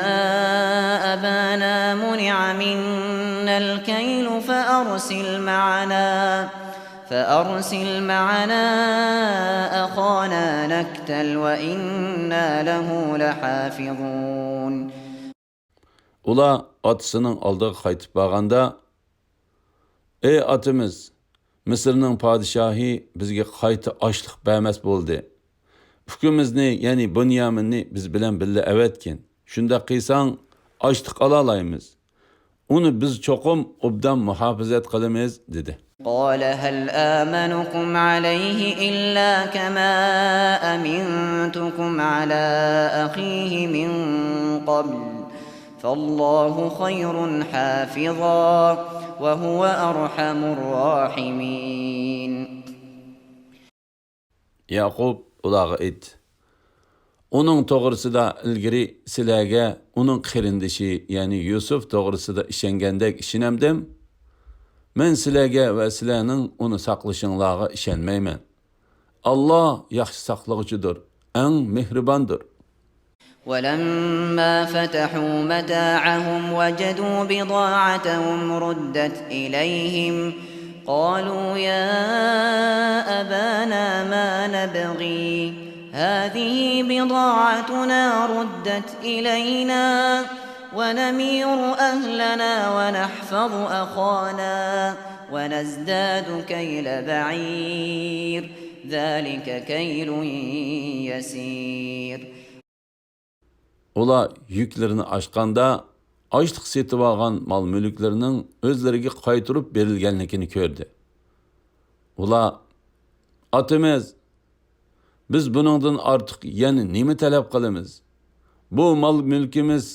أبانا منع منا الكيل فأرسل معنا فأرسل معنا أخانا نكتل وإنا له لحافظون. ئۇلار ئاتىسىنىڭ ئالدىغا قايتىپ بارغاندا، ئەي ئاتىمىز، مىسىرنىڭ پادىشاھى بىزگە قايتا ئاشلىق بەرمەس بولدى. ئۇكىمىزنى، يەنى بۇنيامىننى بىز بىلەن بىللە ئەۋەتكىن. شۇنداق قىلساڭ، ئاشلىق ئالالايمىز. ئۇنى بىز چوقۇم ئوبدان مۇھاپىزەت قىلىمىز، دېدى. قال هل آمنكم عليه إلا كما أمنتكم على أخيه من قبل فالله خير حافظا وهو أرحم الراحمين. ياقۇپ ئۇلارغا ئېيتتى، ئۇنىڭ توغرىسىدا ئىلگىرى سىلەرگە ئۇنىڭ قېرىندىشى، يەنى يۈسۈپ توغرىسىدا ئىشەنگەندەك ئىشىنەمدىم؟ مەن سىلەرگە ۋە سىلەرنىڭ ئۇنى ساقلىشىڭلارغا ئىشەنمەيمەن. ئاللا ياخشى ساقلىغۇچىدۇر، ئەڭ مېھرىباندۇر. ولما فتحوا متاعهم وجدوا بضاعتهم ردت إليهم قالوا يا أبانا ما نبغي هذه بضاعتنا ردت إلينا ونمير أهلنا ونحفظ أخانا ونزداد كيل بعير ذلك كيل يسير. ئۇلار يۈكلىرىنى ئاچقاندا، ئاشلىق سېتىۋالغان مال-مۈلۈكلىرىنىڭ ئۆزلىرىگە قايتۇرۇپ بېرىلگەنلىكىنى كۆردى. ئۇلار، ئاتىمىز، بىز بۇنىڭدىن ئارتۇق يەنە نېمە تەلەپ قىلىمىز؟ بۇ مال-مۈلكىمىز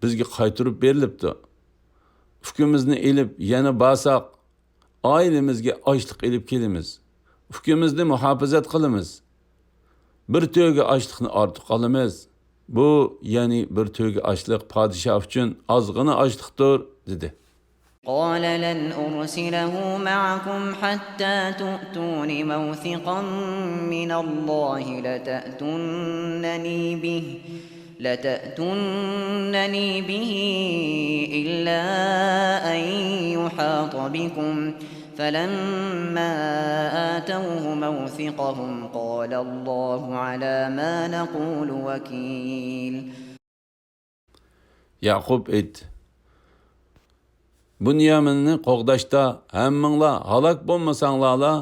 بىزگە قايتۇرۇپ بېرىلىپتۇ. ئۇكىمىزنى ئېلىپ يەنە بارساق، ئائىلىمىزگە ئاشلىق ئېلىپ كېلىمىز. ئۇكىمىزنى مۇھاپىزەت قىلىمىز. بىر تۆگە ئاشلىقنى ئارتۇق ئالىمىز. بۇ، يەنى بىر تۆگە ئاشلىق پادىشاھ ئۈچۈن ئازغىنە ئاشلىقتۇر، دېدى. قال لن أرسله معكم حتى تؤتون موثقا من الله لتأتونني به لتأتونني به إلا أن يحاط بكم فلما آتوه موثقهم قال الله على ما نقول وكيل. ياقۇپ ئېيتتى، بۇنيامىننى قوغداشتا ھەممىڭلار ھالاك بولمىساڭلارلا،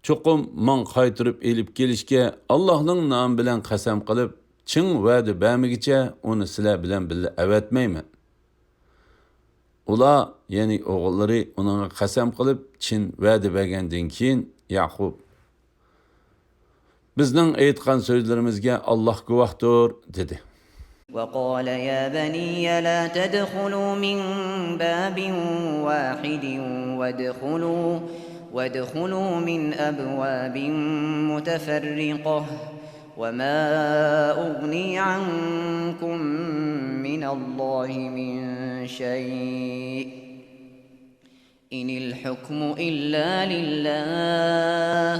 چوقۇم ماڭا قايتۇرۇپ ئېلىپ كېلىشكە ئاللاھنىڭ نامى بىلەن قەسەم قىلىپ، چىڭ ۋەدە بەرمىگىچە ئۇنى سىلەر بىلەن بىللە ئەۋەتمەيمەن. ئۇلار، يەنى ئوغۇللىرى ئۇنىڭغا قەسەم قىلىپ، چىن ۋەدە بەرگەندىن كېيىن، ياقۇپ، بىزنىڭ ئېيتقان سۆزلىرىمىزگە ئاللاھ گۇۋاھتۇر، دېدى. وقال يا بني لا تدخلوا من باب واحد وادخلوا وادخلوا من أبواب متفرقة وما أغني عنكم من الله من شيء إن الحكم إلا لله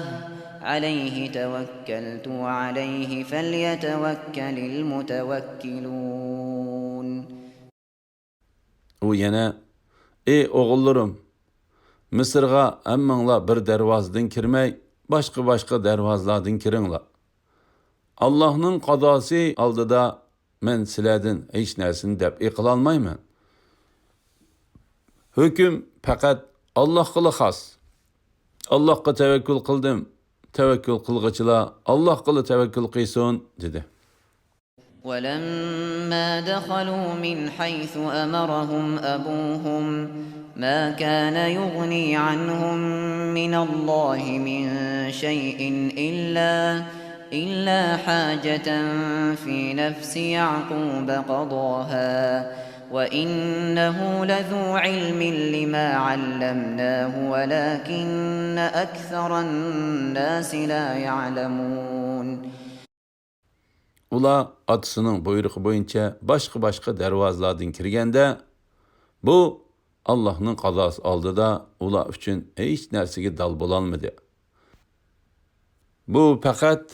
عليه توكلت وعليه فليتوكل المتوكلون. ئۇ يەنە، ئى ئوغۇللىرىم، مىسىرغا ھەممىڭلار بىر دەرۋازىدىن كىرمەي، باشقا-باشقا دەرۋازىلاردىن كىرىڭلار. ئاللاھنىڭ قازاسى ئالدىدا مەن سىلەردىن ھېچ نەرسىنى دەپئى قىلالمايمەن. ھۆكۈم پەقەت ئاللاھقىلا خاس. ئاللاھقا تەۋەككۈل قىلدىم، تەۋەككۈل قىلغۇچىلار ئاللاھقىلا تەۋەككۈل قىلسۇن، دېدى. ولما دخلوا من حيث أمرهم أبوهم ما كان يغني عنهم من الله من شيء إلا، إلا حاجة في نفس يعقوب قضاها، وإنه لذو علم لما علمناه ولكن أكثر الناس لا يعلمون. ئۇلار ئاتىسىنىڭ بۇيرۇقى بويىچە باشقا-باشقا دەرۋازىلاردىن كىرگەندە، بۇ ئاللاھنىڭ قازاسى ئالدىدا ئۇلار ئۈچۈن ھېچ نەرسىگە دال بولالمىدى. بۇ پەقەت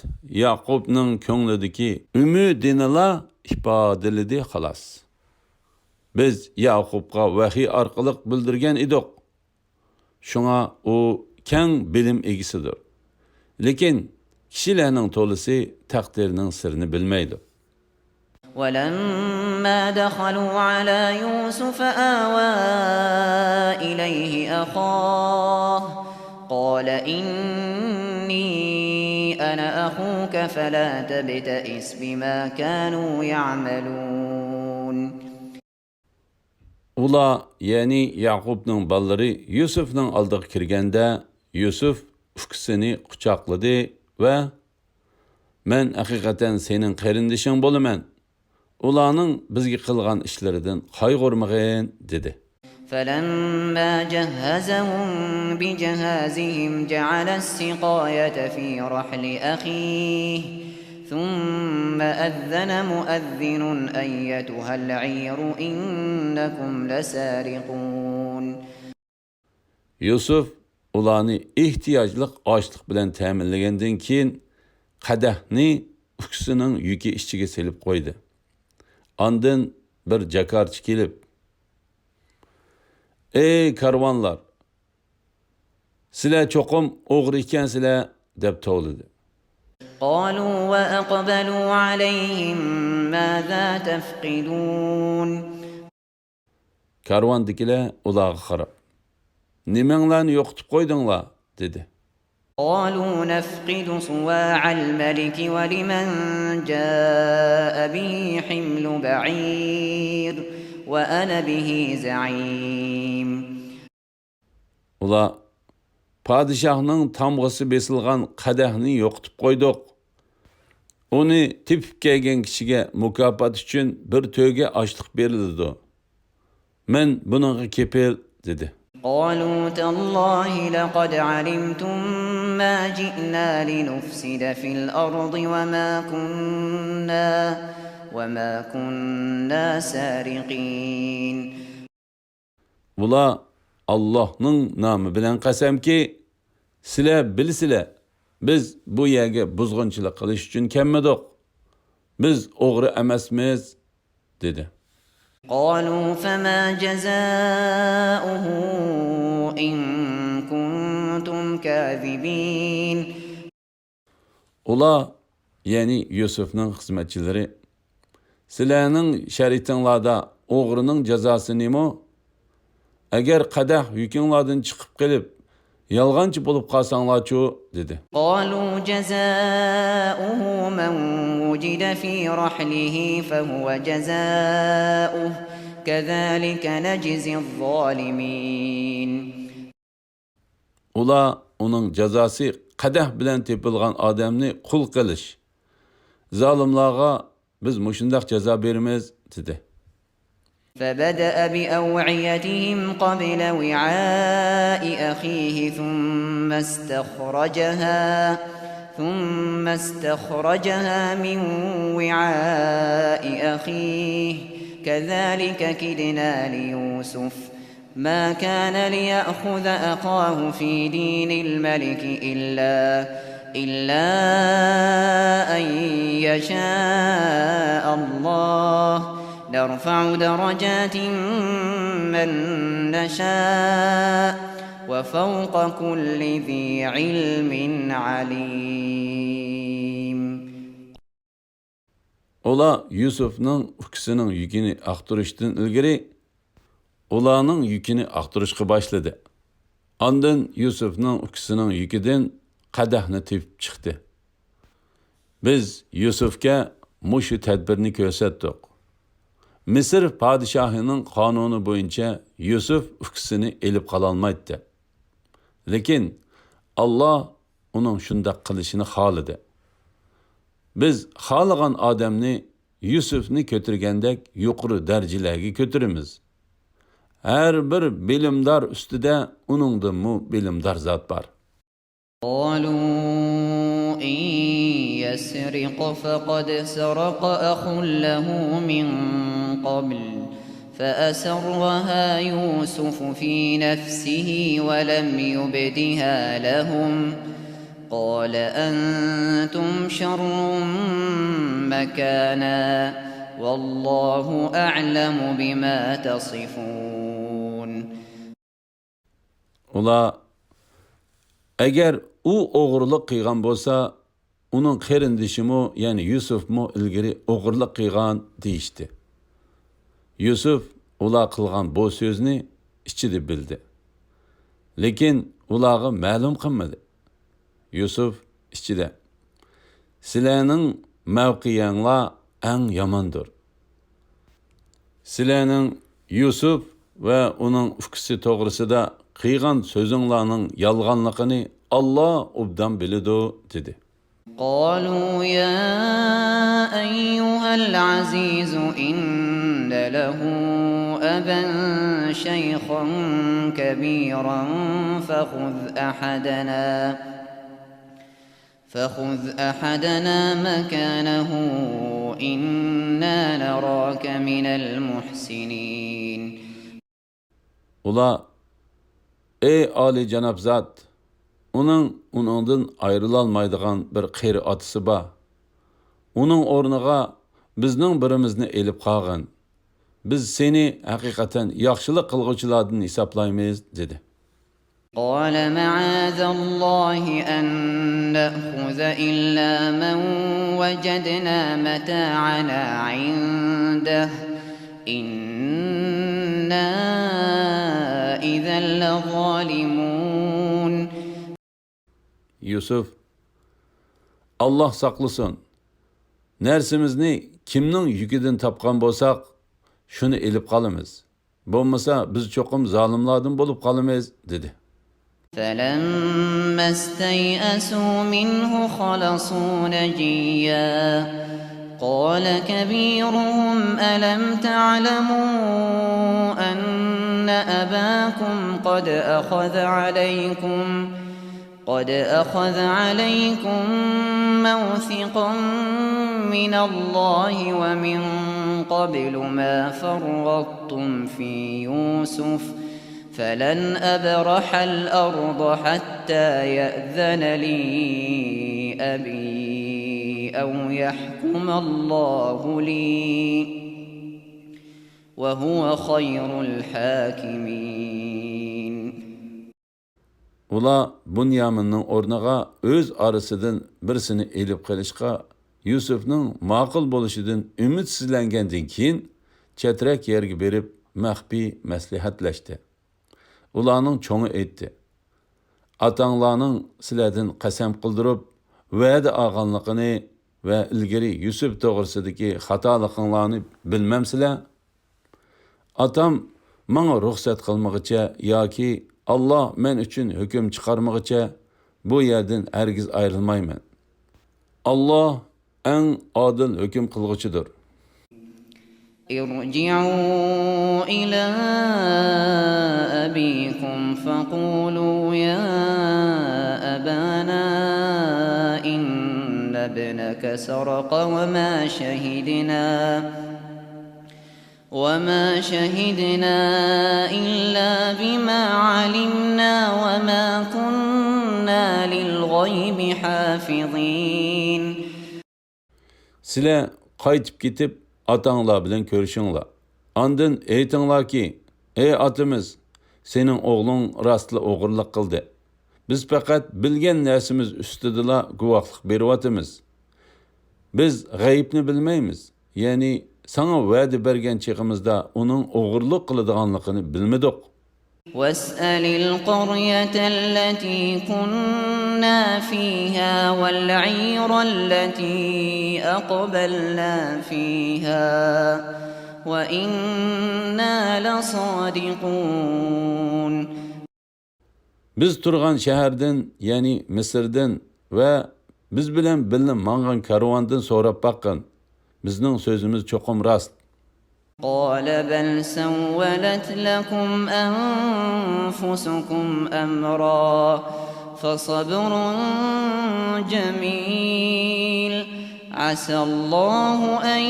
ياقۇپنىڭ كۆڭلىدىكى ئۈمىدىنىلا ئىپادىلىدى، خالاس. بىز ياقۇپقا ۋەھىي ئارقىلىق بىلدۈرگەن ئىدۇق. شۇڭا ئۇ كەڭ بىلىم ئىگىسىدۇر. لېكىن كىشىلەرنىڭ تولىسى تەقدىرنىڭ سىرىنى بىلمەيدۇ. ولما دخلوا على يوسف آوى إليه أخاه قال إني أنا أخوك فلا تبتئس بما كانوا يعملون. ئۇلار، يەنى ياقۇپنىڭ بالىلىرى يۈسۈفنىڭ ئالدىغا كىرگەندە، يۈسۈف ئۇكىسىنى قۇچاقلىدى ۋە، مەن ھەقىقەتەن سېنىڭ قېرىندىشىڭ بولىمەن. ئۇلارنىڭ بىزگە قىلغان ئىشلىرىدىن قايغۇرمىغىن، دېدى. فلما جهزهم بجهازهم جعل السقاية في رحل أخيه ثم أذن مؤذن أيتها العير إنكم لسارقون. يۈسۈف ئۇلارنى ئېھتىياجلىق ئاشلىق بىلەن تەمىنلىگەندىن كېيىن، قەدەھنى ئۇكىسىنىڭ يۈكى ئىچىگە سېلىپ قويدى. ئاندىن بىر جاكارچى كېلىپ، ئەي كارۋانلار، سىلەر چوقۇم ئوغرى ئىكەنسىلەر، دەپ توۋلىدى. قالوا وأقبلوا عليهم ماذا تفقدون؟ كارۋاندىكىلەر ئۇلارغا قاراپ، نېمەڭلارنى يوقىتىپ قويدۇڭلار؟ دېدى. قالوا نفقد صواع الملك ولمن جاء به حمل بعير وأنا به زعيم. ئۇلار، پادىشاھنىڭ تامغىسى بېسىلغان قەدەھنى يوقىتىپ قويدۇق. ئۇنى تېپىپ كەلگەن كىشىگە مۇكاپات ئۈچۈن بىر تۆگە ئاشلىق بېرىلىدۇ. مەن بۇنىڭغا كېپىل، دېدى. قالوا تالله لقد علمتم ما جئنا لنفسد في الأرض وما كنا، وما كنا سارقين. ئۇلار، ئاللاھنىڭ نامى بىلەن قەسەمكى، سىلەر بىلىسىلەر، بىز بۇ يەرگە بۇزغۇنچىلىق قىلىش ئۈچۈن كەلمىدۇق. بىز ئوغرى ئەمەسمىز، دېدى. قالوا فما جزاؤه إن كنتم كاذبين. ئۇلار، يەنى يۈسۈفنىڭ خىزمەتچىلىرى، سىلەرنىڭ شەرىئىتىڭلاردا ئوغرىنىڭ جازاسى نېمە؟ ئەگەر قەدەھ يۈكۈڭلاردىن چىقىپ قېلىپ، يالغانچى بولۇپ قالساڭلارچۇ؟ دېدى. قالوا جزاؤه من وجد في رحله فهو جزاؤه كذلك نجزي الظالمين. ئۇلار، ئۇنىڭ جازاسى قەدەھ بىلەن تېپىلغان ئادەمنى قۇل قىلىش. زالىملارغا بىز مۇشۇنداق جازا بېرىمىز، دېدى. فبدأ بأوعيتهم قبل وعاء أخيه ثم استخرجها، ثم استخرجها من وعاء أخيه، كذلك كدنا ليوسف، ما كان ليأخذ أخاه في دين الملك إلا، إلا أن يشاء الله، نرفع درجات من نشاء، وفوق كل ذي علم عليم. ئۇلار يۈسۈفنىڭ ئۇكىسىنىڭ يۈكىنى ئاختۇرۇشتىن ئىلگىرى، ئۇلارنىڭ يۈكىنى ئاختۇرۇشقا باشلىدى. ئاندىن يۈسۈفنىڭ ئۇكىسىنىڭ يۈكىدىن قەدەھنى تېپىپ چىقتى. بىز يۈسۈفكە مۇشۇ تەدبىرنى كۆرسەتتۇق. مىسىر پادىشاھىنىڭ قانۇنى بويىچە يۈسۈپ ئۇكىسىنى ئېلىپ قالالمايتتى. لېكىن ئاللا ئۇنىڭ شۇنداق قىلىشىنى خالىدى. بىز خالىغان ئادەمنى يۈسۈپنى كۆتۈرگەندەك يۇقىرى دەرىجىلەرگە كۆتۈرىمىز. ھەر بىر بىلىمدار ئۈستىدە ئۇنىڭدىنمۇ بىلىمدار زات بار. قالوا إن يسرق فقد سرق أخ له من قبل فأسرها يوسف في نفسه ولم يبدها لهم قال أنتم شر مكانا والله أعلم بما تصفون. ئۇلار، ئەگەر ئۇ ئوغرىلىق قىلغان بولسا، ئۇنىڭ قېرىندىشىمۇ، يەنى يۈسۈفمۇ ئىلگىرى ئوغرىلىق قىلغان، دېيىشتى. يۈسۈف ئۇلار قىلغان بۇ سۆزنى ئىچىدە بىلدى. لېكىن ئۇلارغا مەلۇم قىلمىدى. يۈسۈف ئىچىدە، سىلەرنىڭ مەۋقىيەڭلار ئەڭ ياماندۇر. سىلەرنىڭ يۈسۈف ۋە ئۇنىڭ ئۇكىسى توغرىسىدا قىلغان سۆزۈڭلارنىڭ يالغانلىقىنى ئاللا ئوبدان بىلىدۇ، دېدى. قالوا يا أيها العزيز إن له أبا شيخا كبيرا فخذ أحدنا فخذ أحدنا مكانه إنا نراك من المحسنين. ئۇلار، ئەي ئالىيجاناب زات، ئۇنىڭ، ئۇنىڭدىن ئايرىلالمايدىغان بىر قېرى ئاتىسى بار. ئۇنىڭ ئورنىغا بىزنىڭ بىرىمىزنى ئېلىپ قالغىن. بىز سېنى ھەقىقەتەن ياخشىلىق قىلغۇچىلاردىن ھېسابلايمىز، دېدى. قال معاذ الله أن نأخذ إلا من وجدنا متاعنا عنده إنا إذا لظالمون. يۈسۈف، ئاللا ساقلىسۇن، نەرسىمىزنى كىمنىڭ يۈكىدىن تاپقان بولساق، شۇنى ئېلىپ قالىمىز. بولمىسا، بىز چوقۇم زالىملاردىن بولۇپ قالىمىز، دېدى. فلما استيئسوا منه خلصوا نجيا قال كبيرهم ألم تعلموا أن أباكم قد أخذ عليكم قد أخذ عليكم موثقا من الله ومن قبل ما فرطتم في يوسف فلن أبرح الأرض حتى يأذن لي أبي أو يحكم الله لي وهو خير الحاكمين. ئۇلار بۇنيامىننىڭ ئورنىغا ئۆز ئارىسىدىن بىرسىنى ئېلىپ قېلىشقا يۈسۈفنىڭ ماقۇل بولۇشىدىن ئۈمىدسىزلەنگەندىن كېيىن، چەترەك يەرگە بېرىپ مەخپىي مەسلىھەتلەشتى. ئۇلارنىڭ چوڭى ئېيتتى، ئاتاڭلارنىڭ سىلەردىن قەسەم قىلدۇرۇپ، ۋەدە ئالغانلىقىنى ۋە ئىلگىرى يۈسۈپ توغرىسىدىكى خاتالىقىڭلارنى بىلمەمسىلەر؟ ئاتام ماڭا رۇخسەت قىلمىغىچە ياكى ئاللا مەن ئۈچۈن ھۆكۈم چىقارمىغىچە بۇ يەردىن ھەرگىز ئايرىلمايمەن. ئاللا ئەڭ ئادىل ھۆكۈم قىلغۇچىدۇر. ارجعوا إلى أبيكم فقولوا يا أبانا إن ابنك سرق وما شهدنا وما شهدنا إلا بما علمنا وما كنا للغيب حافظين. سىلەر قايتىپ كېتىپ، ئاتاڭلار بىلەن كۆرۈشۈڭلار. ئاندىن ئېيتىڭلاركى، ئەي ئاتىمىز، سېنىڭ ئوغلۇڭ راستلا ئوغرىلىق قىلدى. بىز پەقەت بىلگەن نەرسىمىز ئۈستىدىلا گۇۋاھلىق بېرىۋاتىمىز. بىز غەيىبنى بىلمەيمىز. يەنى ساڭا ۋەدە بەرگەن چېغىمىزدا ئۇنىڭ ئوغرىلىق قىلىدىغانلىقىنى بىلمىدۇق. واسأل القرية التي كنا فيها والعير التي أقبلنا فيها وإنا لصادقون. بىز تۇرغان شەھەردىن، يەنى مىسىردىن ۋە بىز بىلەن بىللە ماڭغان كارۋاندىن سوراپ باققىن. بىزنىڭ سۆزىمىز چوقۇم راست. قال بل سولت لكم أنفسكم أمرا فصبر جميل عسى الله أن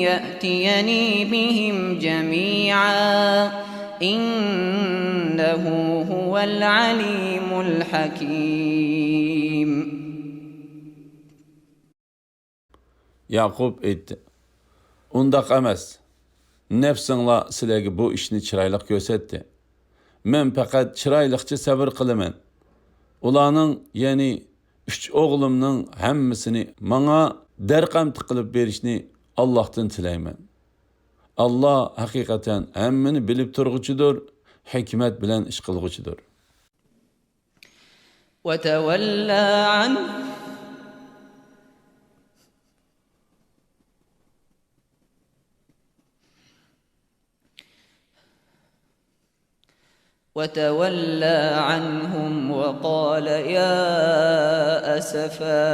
يأتيني بهم جميعا إنه هو العليم الحكيم. ياقۇپ ئېيتتى: ئۇنداق ئەمەس. نەپسىڭلار سىلەرگە بۇ ئىشنى چىرايلىق كۆرسەتتى. مەن پەقەت چىرايلىقچە سەۋر قىلىمەن. ئۇلارنىڭ، يەنى ئۈچ ئوغلۇمنىڭ ھەممىسىنى ماڭا دەرقەمتى قىلىپ بېرىشنى ئاللاھتىن تىلەيمەن. ئاللا ھەقىقەتەن ھەممىنى بىلىپ تۇرغۇچىدۇر، ھېكمەت بىلەن ئىش قىلغۇچىدۇر. وتولى عنه وتولى عنهم وقال يا أسفا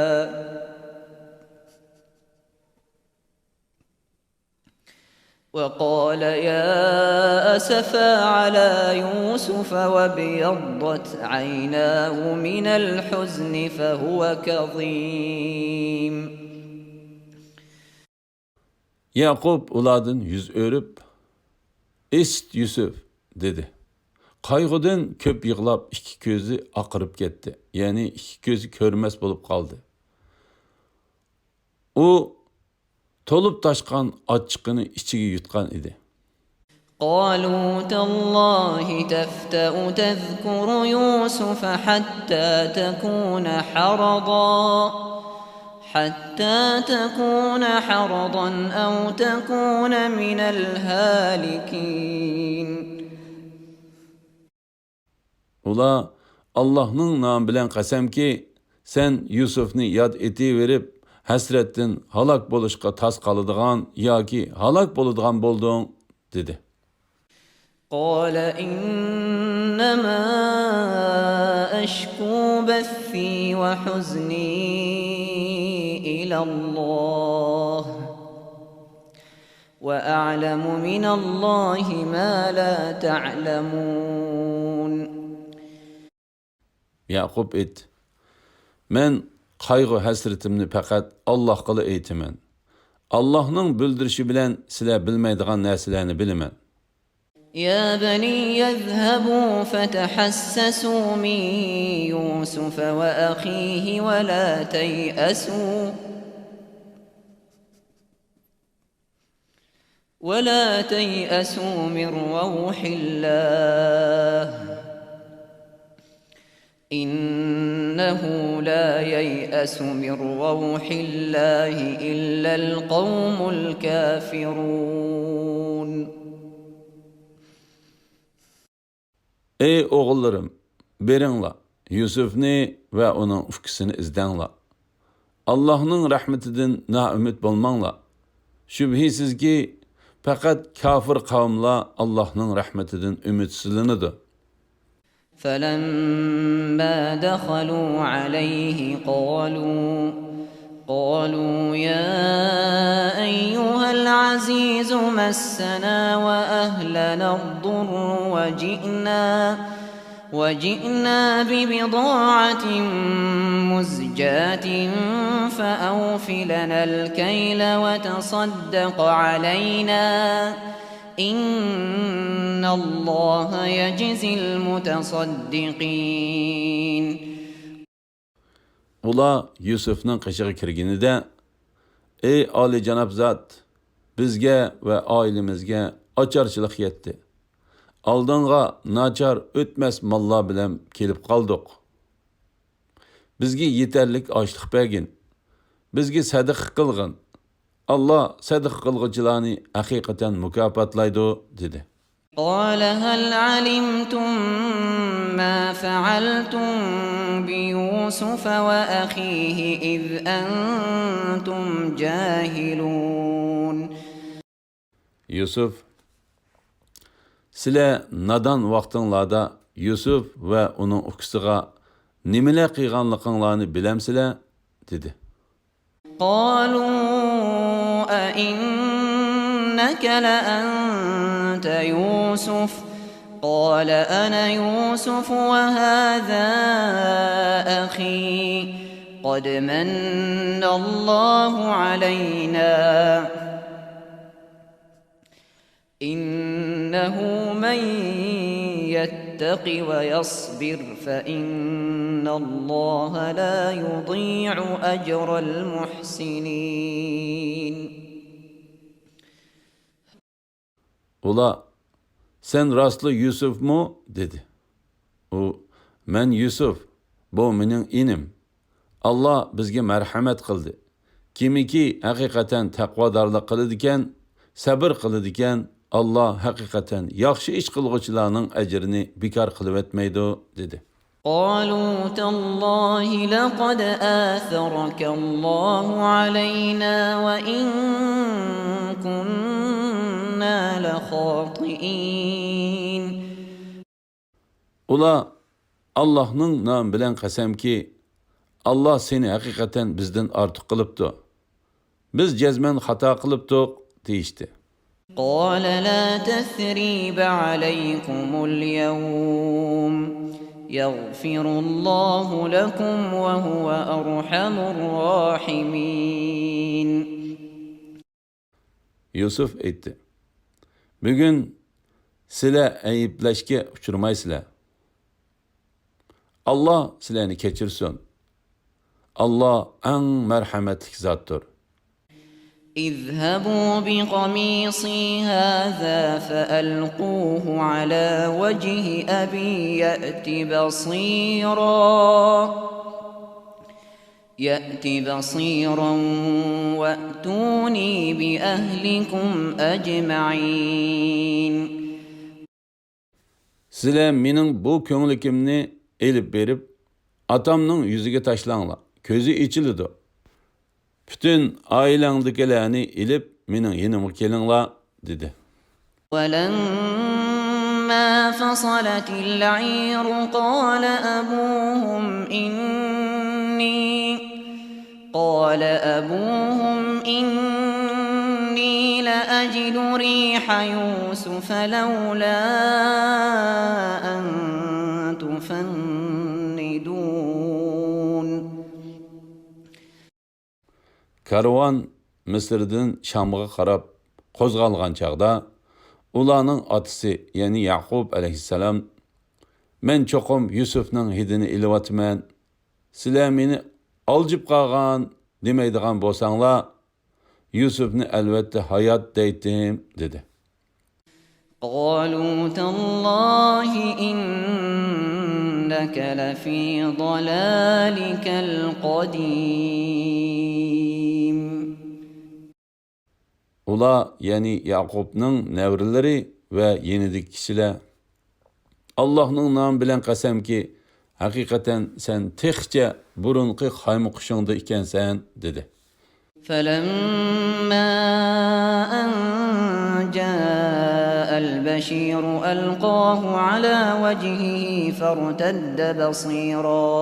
وقال يا أسفا على يوسف وابيضت عيناه من الحزن فهو كظيم. ياقۇپ ئۇلاردىن يۈز ئۆرۈپ، ئىسىت يۈسۈپ، دېدى. قايغۇدىن كۆپ يىغلاپ، ئىككى كۆزى ئاقىرىپ كەتتى، يەنى ئىككى كۆزى كۆرمەس بولۇپ قالدى. ئۇ تولۇپ تاشقان ئاچچىقىنى ئىچىگە يۇتقان ئىدى. قالوا تالله تفتأ تذكر يوسف حتى تكون حرضا حتى تكون حرضا أو تكون من الهالكين. ئۇلار: ئاللاھنىڭ نامى بىلەن قەسەمكى، سەن يۈسۈفنى ياد ئېتىۋېرىپ، ھەسرەتتىن ھالاك بولۇشقا تاس قالىدىغان ياكى ھالاك بولىدىغان بولدۇڭ، دېدى. قال إنما أشكو بثي وحزني إلى الله وأعلم من الله ما لا تعلمون. ياقۇپ ئېيتتى: مەن قايغۇ-ھەسرىتىمنى پەقەت ئاللاھقىلا ئېيتىمەن. ئاللاھنىڭ بىلدۈرۈشى بىلەن سىلەر بىلمەيدىغان نەرسىلەرنى بىلىمەن. يا بني اذهبوا فتحسسوا من يوسف وأخيه ولا تيأسوا ولا تيأسوا من روح الله إنه لا ييأس من روح الله إلا القوم الكافرون. ئەي ئوغۇللىرىم، بېرىڭلار، يۈسۈفنى ۋە ئۇنىڭ ئۇكىسىنى ئىزدەڭلار. ئاللاھنىڭ رەھمىتىدىن نائۈمىد بولماڭلار. شۈبھىسىزكى، پەقەت كاپىر قەۋملەر ئاللاھنىڭ رەھمىتىدىن ئۈمىدسىزلىنىدۇ. فلما دخلوا عليه قالوا قالوا يا أيها العزيز مسنا وأهلنا الضر وجئنا وجئنا ببضاعة مزجاة فأوف لنا الكيل وتصدق علينا إن الله يجزي المتصدقين. ئۇلار يۈسۈفنىڭ قېشىغا كىرگىنىدە، ئەي ئالىيجاناب زات، بىزگە ۋە ئائىلىمىزگە ئاچارچىلىق يەتتى. ئالدىڭغا ناچار ئۆتمەس ماللار بىلەن كېلىپ قالدۇق. بىزگە يېتەرلىك ئاشلىق بەرگىن. بىزگە سەدىقە قىلغىن. ئاللا سەدىقە قىلغۇچىلارنى ھەقىقەتەن مۇكاپاتلايدۇ، دېدى. قال هل علمتم ما فعلتم بيوسف وأخيه إذ أنتم جاهلون. يۈسۈف، سىلەر نادان ۋاقتىڭلاردا يۈسۈف ۋە ئۇنىڭ ئۇكىسىغا نېمىلەر قىلغانلىقىڭلارنى بىلەمسىلەر؟ دېدى. قالوا أئنك لأنت يوسف؟ قال أنا يوسف وهذا أخي قد من الله علينا إنه من يتق ويصبر فإن الله لا يضيع أجر المحسنين. ئۇلار، سەن راستلا يۈسۈفمۇ؟ دېدى. ئۇ، مەن يۈسۈف، بۇ مېنىڭ ئىنىم. ئاللا بىزگە مەرھەمەت قىلدى. كىمكى ھەقىقەتەن تەقۋادارلىق قىلىدىكەن، سەبر قىلىدىكەن، ئاللا ھەقىقەتەن ياخشى ئىش قىلغۇچىلارنىڭ ئەجرىنى بىكار قىلىۋەتمەيدۇ، دېدى. قالوا تالله لقد آثرك الله علينا وإن كنا لخاطئين. ئۇلار، ئاللاھنىڭ نامى بىلەن قەسەمكى، ئاللا سېنى ھەقىقەتەن بىزدىن ئارتۇق قىلىپتۇ. بىز جەزمەن خاتا قىلىپتۇق، دېيىشتى. قال لا تثريب عليكم اليوم يغفر الله لكم وهو أرحم الراحمين. يۈسۈف ئېيتتى، بۈگۈن سىلەر ئەيىبلەشكە ئۇچرىمايسىلەر. ئاللا سىلەرنى كەچۈرسۇن. ئاللا ئەڭ مەرھەمەتلىك زاتتۇر. اذهبوا بقميصي هذا فألقوه على وجه أبي يأت بصيرا. يأت بصيرا وأتوني بأهلكم أجمعين. سىلەر مېنىڭ بۇ كۆڭلىكىمنى ئېلىپ بېرىپ، ئاتامنىڭ يۈزىگە تاشلاڭلار، كۆزى ئېچىلىدۇ. پۈتۈن ئائىلەڭدىكىلەرنى ئېلىپ، مېنىڭ يېنىمغا كېلىڭلار، دېدى. ولما فصلت العير قال أبوهم إني، قال أبوهم إني لأجد ريح يوسف لولا أن تفندون. كارۋان مىسىردىن شامغا قاراپ قوزغالغان چاغدا، ئۇلارنىڭ ئاتىسى، يەنى يەقۇب ئەلەيھىسسالام، مەن چوقۇم يۈسۈفنىڭ ھىدىنى ئېلىۋاتىمەن، سىلەر مېنى ئالجىپ قالغان دېمەيدىغان بولساڭلار، يۈسۈفنى ئەلۋەتتە ھايات دەيتتىم، دېدى. قالوا تالله إنك لفي ضلالك القديم. ئۇلار، يەنى يەقۇبنىڭ نەۋرىلىرى ۋە يېنىدىكى كىشىلەر، ئاللاھنىڭ نامى بىلەن قەسەمكى، ھەقىقەتەن سەن تېخىچە بۇرۇنقى قايمۇقۇشۇڭدا ئىكەنسەن، دېدى. فلما أن جاء البشير ألقاه على وجهه فارتد بصيرا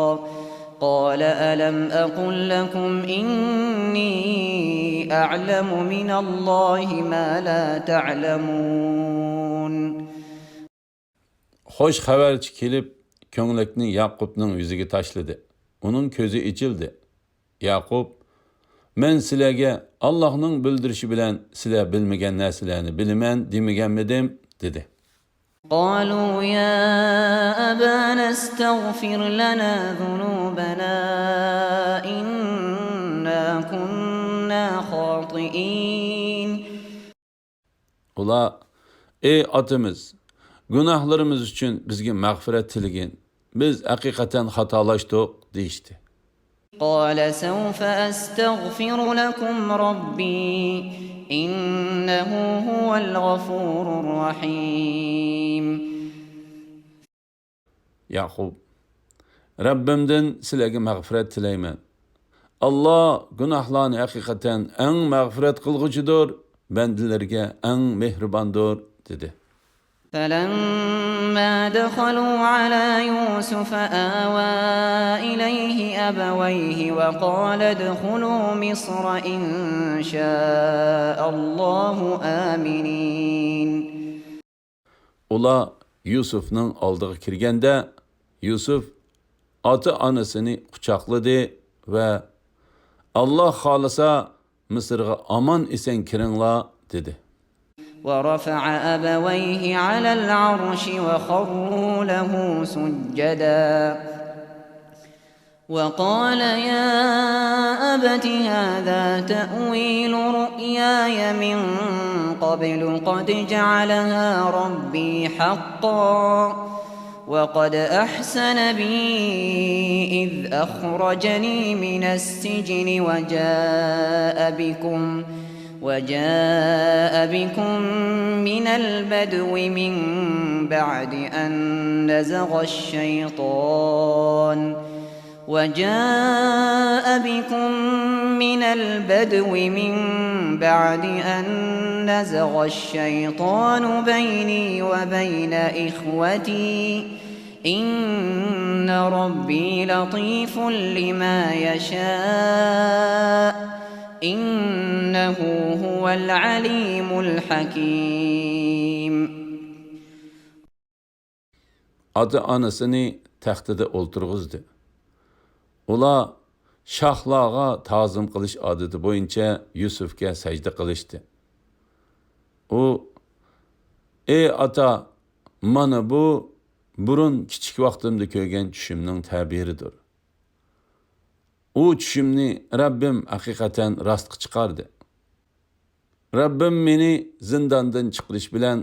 قال ألم أقل لكم إني أعلم من الله ما لا تعلمون. خوش خەۋەرچى كېلىپ، كۆڭلەكنى ياقۇپنىڭ يۈزىگە تاشلىدى. ئۇنىڭ كۆزى ئېچىلدى. ياقۇپ، مەن سىلەرگە ئاللاھنىڭ بىلدۈرۈشى بىلەن سىلەر بىلمىگەن نەرسىلەرنى بىلىمەن دېمىگەنمىدىم؟ دېدى. قالوا يا أبانا استغفر لنا ذنوبنا إنا كنا خاطئين. ئۇلار، ئەي ئاتىمىز، گۇناھلىرىمىز ئۈچۈن بىزگە مەغپىرەت تىلىگىن، بىز ھەقىقەتەن خاتالاشتۇق، دېيىشتى. قال سوف أستغفر لكم ربي إنه هو الغفور الرحيم. ياقۇپ، رەببىمدىن سىلەرگە مەغپىرەت تىلەيمەن. ئاللا گۇناھلارنى ھەقىقەتەن ئەڭ مەغپىرەت قىلغۇچىدۇر، بەندىلىرىگە ئەڭ مېھرىباندۇر، دېدى. فلما دخلوا على يوسف آوى إليه أبويه وقال ادخلوا مصر إن شاء الله آمنين. ئۇلار يۈسۈفنىڭ ئالدىغا كىرگەندە، يۈسۈف ئاتا-ئانىسىنى قۇچاقلىدى ۋە «ئاللا خالىسا، مىسىرغا ئامان-ئېسەن كىرىڭلار» دېدى. ورفع أبويه على العرش وخروا له سجدا. وقال يا أبت هذا تأويل رؤياي من قبل قد جعلها ربي حقا وقد أحسن بي إذ أخرجني من السجن وجاء بكم وجاء بكم من البدو من بعد أن نزغ الشيطان وجاء بكم من البدو من بعد أن نزغ الشيطان بيني وبين إخوتي إن ربي لطيف لما يشاء إنه هو العليم الحكيم. ئاتا-ئانىسىنى تەختىدە ئولتۇرغۇزدى. ئۇلار شاھلارغا تازىم قىلىش ئادىتى بويىچە يۈسۈفكە سەجدە قىلىشتى. ئۇ، «ئەي ئاتا، مانا بۇ بۇرۇن كىچىك ۋاقتىمدا كۆرگەن چۈشۈمنىڭ تەبىرىدۇر. ئۇ چۈشۈمنى رەببىم ھەقىقەتەن راستقا چىقاردى. رەببىم مېنى زىنداندىن چىقىرىش بىلەن،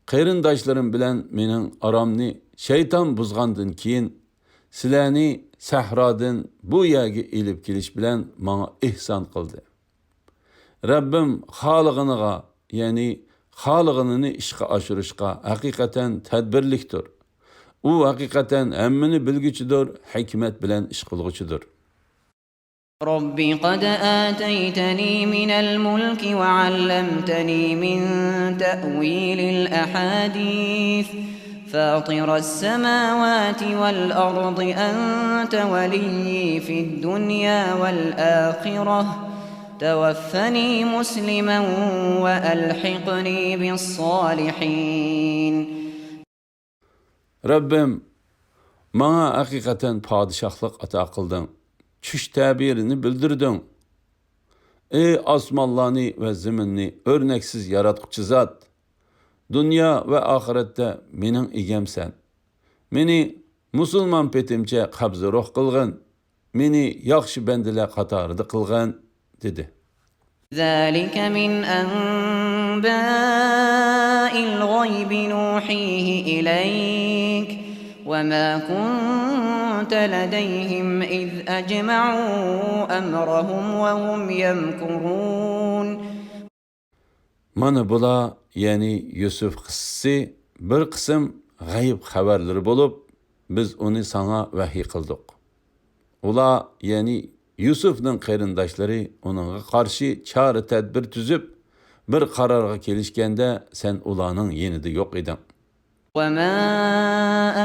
قېرىنداشلىرىم بىلەن مېنىڭ ئارامنى شەيتان بۇزغاندىن كېيىن، سىلەرنى سەھرادىن بۇ يەرگە ئېلىپ كېلىش بىلەن ماڭا ئېھسان قىلدى. رەببىم خالىغىنىغا، يەنى خالىغىنىنى ئىشقا ئاشۇرۇشقا ھەقىقەتەن تەدبىرلىكتۇر. ئۇ ھەقىقەتەن ھەممىنى بىلگۈچىدۇر، ھېكمەت بىلەن ئىش قىلغۇچىدۇر.» رب قد آتيتني من الملك وعلمتني من تأويل الأحاديث فاطر السماوات والأرض أنت وليي في الدنيا والآخرة توفني مسلما وألحقني بالصالحين. رەببىم، ماڭا ھەقىقەتەن پادىشاھلىق ئاتا قىلدىڭ، چۈش تەبىرىنى بىلدۈردۈڭ. ئەي ئاسمانلارنى ۋە زېمىننى ئۆرنەكسىز ياراتقۇچى زات! دۇنيا ۋە ئاخىرەتتە مېنىڭ ئىگەمسەن. مېنى مۇسۇلمان پېتىمچە قەبزى روھ قىلغىن. مېنى ياخشى بەندىلەر قاتارىدا قىلغىن، دېدى. ذلك من أنباء الغيب نوحيه إليك وما كنت لديهم إذ أجمعوا أمرهم وهم يمكرون. مانا بۇلار، يەنى يۈسۈف قىسسىسى، بىر قىسىم غەيىب خەۋەرلىرى بولۇپ، بىز ئۇنى ساڭا ۋەھىي قىلدۇق. ئۇلار، يەنى يۈسۈفنىڭ قېرىنداشلىرى ئۇنىڭغا قارشى چارە-تەدبىر تۈزۈپ، بىر قارارغا كېلىشكەندە، سەن ئۇلارنىڭ يېنىدا يوق ئىدىڭ. وما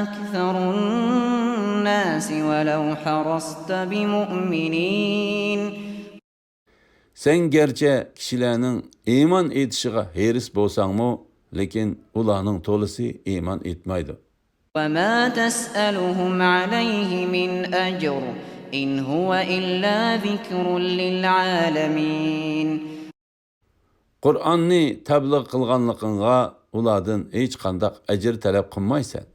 أكثر الناس ولو حرصت بمؤمنين. سەن گەرچە كىشىلەرنىڭ ئىمان ئېيتىشىغا ھېرىس بولساڭمۇ، لېكىن ئۇلارنىڭ تولىسى ئىمان ئېيتمايدۇ. وما تسألهم عليه من أجر إن هو إلا ذكر للعالمين. قۇرئاننى تەبلىغ قىلغانلىقىڭغا ئۇلاردىن ھېچقانداق ئەجىر تەلەپ قىلمايسەن.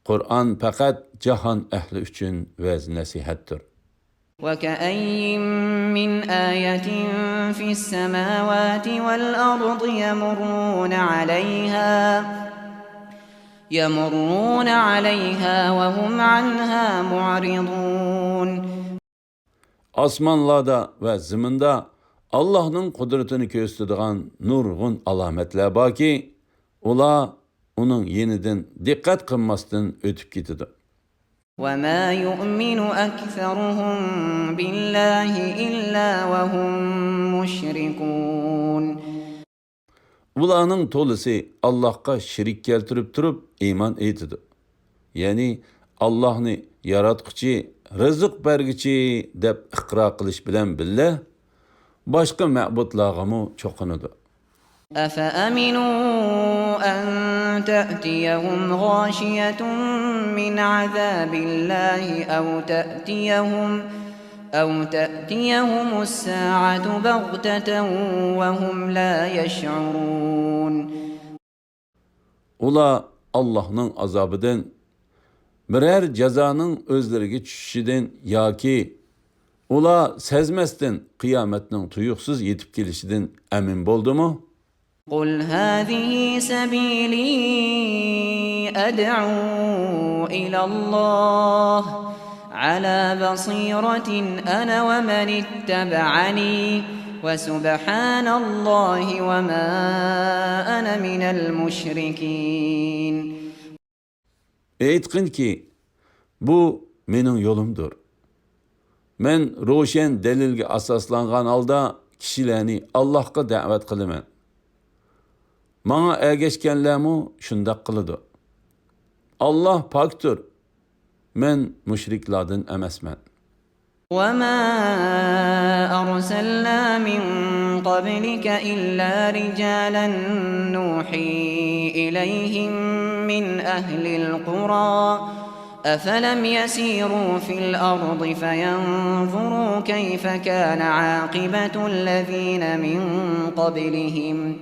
قۇرئان پەقەت جاھان ئەھلى ئۈچۈن ۋەز-نەسىھەتتۇر. وكأين من آية في السماوات والأرض يمرون عليها يمرون عليها وهم عنها معرضون. ئاسمانلاردا ۋە زېمىندا ئاللاھنىڭ قۇدرىتىنى كۆرسىتىدىغان نۇرغۇن ئالامەتلەر باركى، ئۇلار ئۇنىڭ يېنىدىن دىققەت قىلماستىن ئۆتۈپ كېتىدۇ. وما يؤمن أكثرهم بالله إلا وهم مشركون. ئۇلارنىڭ تولىسى ئاللاھقا شېرىك كەلتۈرۈپ تۇرۇپ ئىمان ئېيتىدۇ. يەنى ئاللاھنى ياراتقۇچى، رىزىق بەرگۈچى دەپ ئىقرار قىلىش بىلەن بىللە، باشقا مەبۇدلارغىمۇ چوقۇنىدۇ. أفأمنوا أن تأتيهم غاشية من عذاب الله أو تأتيهم أو تأتيهم الساعة بغتة وهم لا يشعرون. ئۇلار ئاللاھنىڭ ئازابىدىن، بىرەر جازانىڭ ئۆزلىرىگە چۈشۈشىدىن ياكى ئۇلار سەزمەستىن قىيامەتنىڭ تۇيۇقسىز يېتىپ كېلىشىدىن ئەمىن بولدىمۇ؟ قل هذه سبيلي أدعو إلى الله على بصيرة أنا ومن اتبعني وسبحان الله وما أنا من المشركين. ئېيتقىنكى، بۇ مېنىڭ يولۇمدۇر. مەن روشەن دەلىلگە ئاساسلانغان ھالدا كىشىلەرنى ئاللاھقا دەۋەت قىلىمەن. ماڭا ئەگەشكەنلەرمۇ شۇنداق قىلىدۇ. ئاللاھ پاكتۇر، مەن مۇشرىكلاردىن ئەمەسمەن. وما أرسلنا من قبلك إلا رجالا نوحي إليهم من أهل القرى أفلم يسيروا في الأرض فينظروا كيف كان عاقبة الذين من قبلهم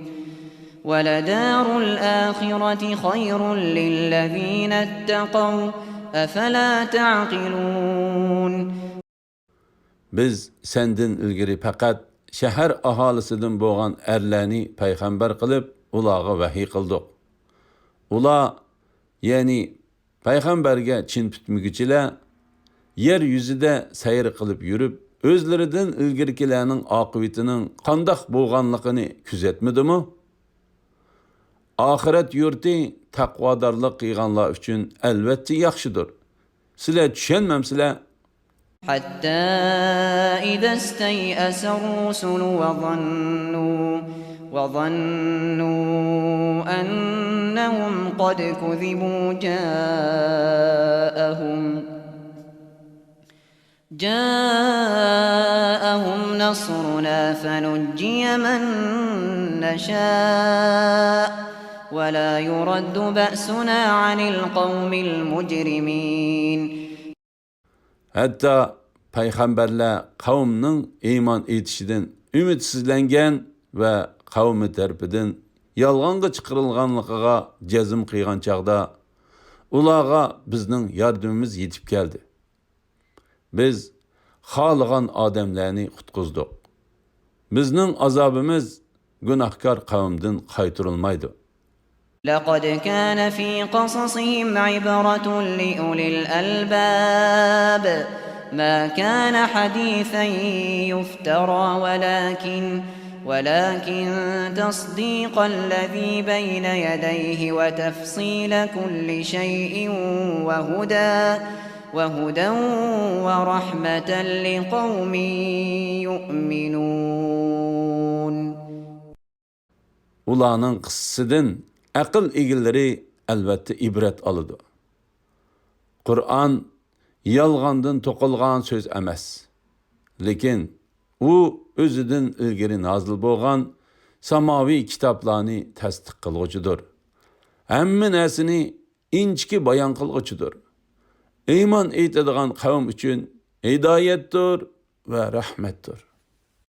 ولدار الآخرة خير للذين اتقوا أفلا تعقلون. بىز سەندىن ئىلگىرى پەقەت شەھەر ئاھالىسىدىن بولغان ئەرلەرنى پەيغەمبەر قىلىپ، ئۇلارغا ۋەھىي قىلدۇق. ئۇلار، يەنى پەيغەمبەرگە چىن پۈتمىگۈچىلەر، يەر يۈزىدە سەير قىلىپ يۈرۈپ، ئۆزلىرىدىن ئىلگىرىكىلەرنىڭ ئاقىۋىتىنىڭ قانداق بولغانلىقىنى كۆزەتمىدىمۇ؟ ئاخىرەت يۇرتى تەقۋادارلىق قىلغانلار ئۈچۈن ئەلۋەتتە ياخشىدۇر. سىلەر چۈشەنمەمسىلەر؟ حتى إذا استيأس الرسل وظنوا وظنوا أنهم قد كذبوا جاءهم جاءهم نصرنا فنجي من نشاء ولا يرد بأسنا عن القوم المجرمين. ھەتتا پەيغەمبەرلەر قەۋمنىڭ ئىمان ئېيتىشىدىن ئۈمىدسىزلەنگەن ۋە قەۋمى تەرىپىدىن يالغانغا چىقىرىلغانلىقىغا جەزم قىلغان چاغدا، ئۇلارغا بىزنىڭ ياردىمىمىز يېتىپ كەلدى. بىز خالىغان ئادەملەرنى قۇتقۇزدۇق. بىزنىڭ ئازابىمىز گۇناھكار قەۋمدىن قايتۇرۇلمايدۇ. لقد كان في قصصهم عبرة لأولي الألباب ما كان حديثا يفترى ولكن ولكن تصديق الذي بين يديه وتفصيل كل شيء وهدى وهدى ورحمة لقوم يؤمنون. ئۇلارنىڭ قىسسىسىدىن ئەقىل ئىگىلىرى ئەلۋەتتە ئىبرەت ئالىدۇ. قۇرئان يالغاندىن توقۇلغان سۆز ئەمەس، لېكىن ئۇ ئۆزىدىن ئىلگىرى نازىل بولغان ساماۋىي كىتابلارنى تەستىق قىلغۇچىدۇر. ھەممە نەرسىنى ئىنچىكە بايان قىلغۇچىدۇر. ئىمان ئېيتىدىغان قەۋم ئۈچۈن ھىدايەتتۇر ۋە رەھمەتتۇر.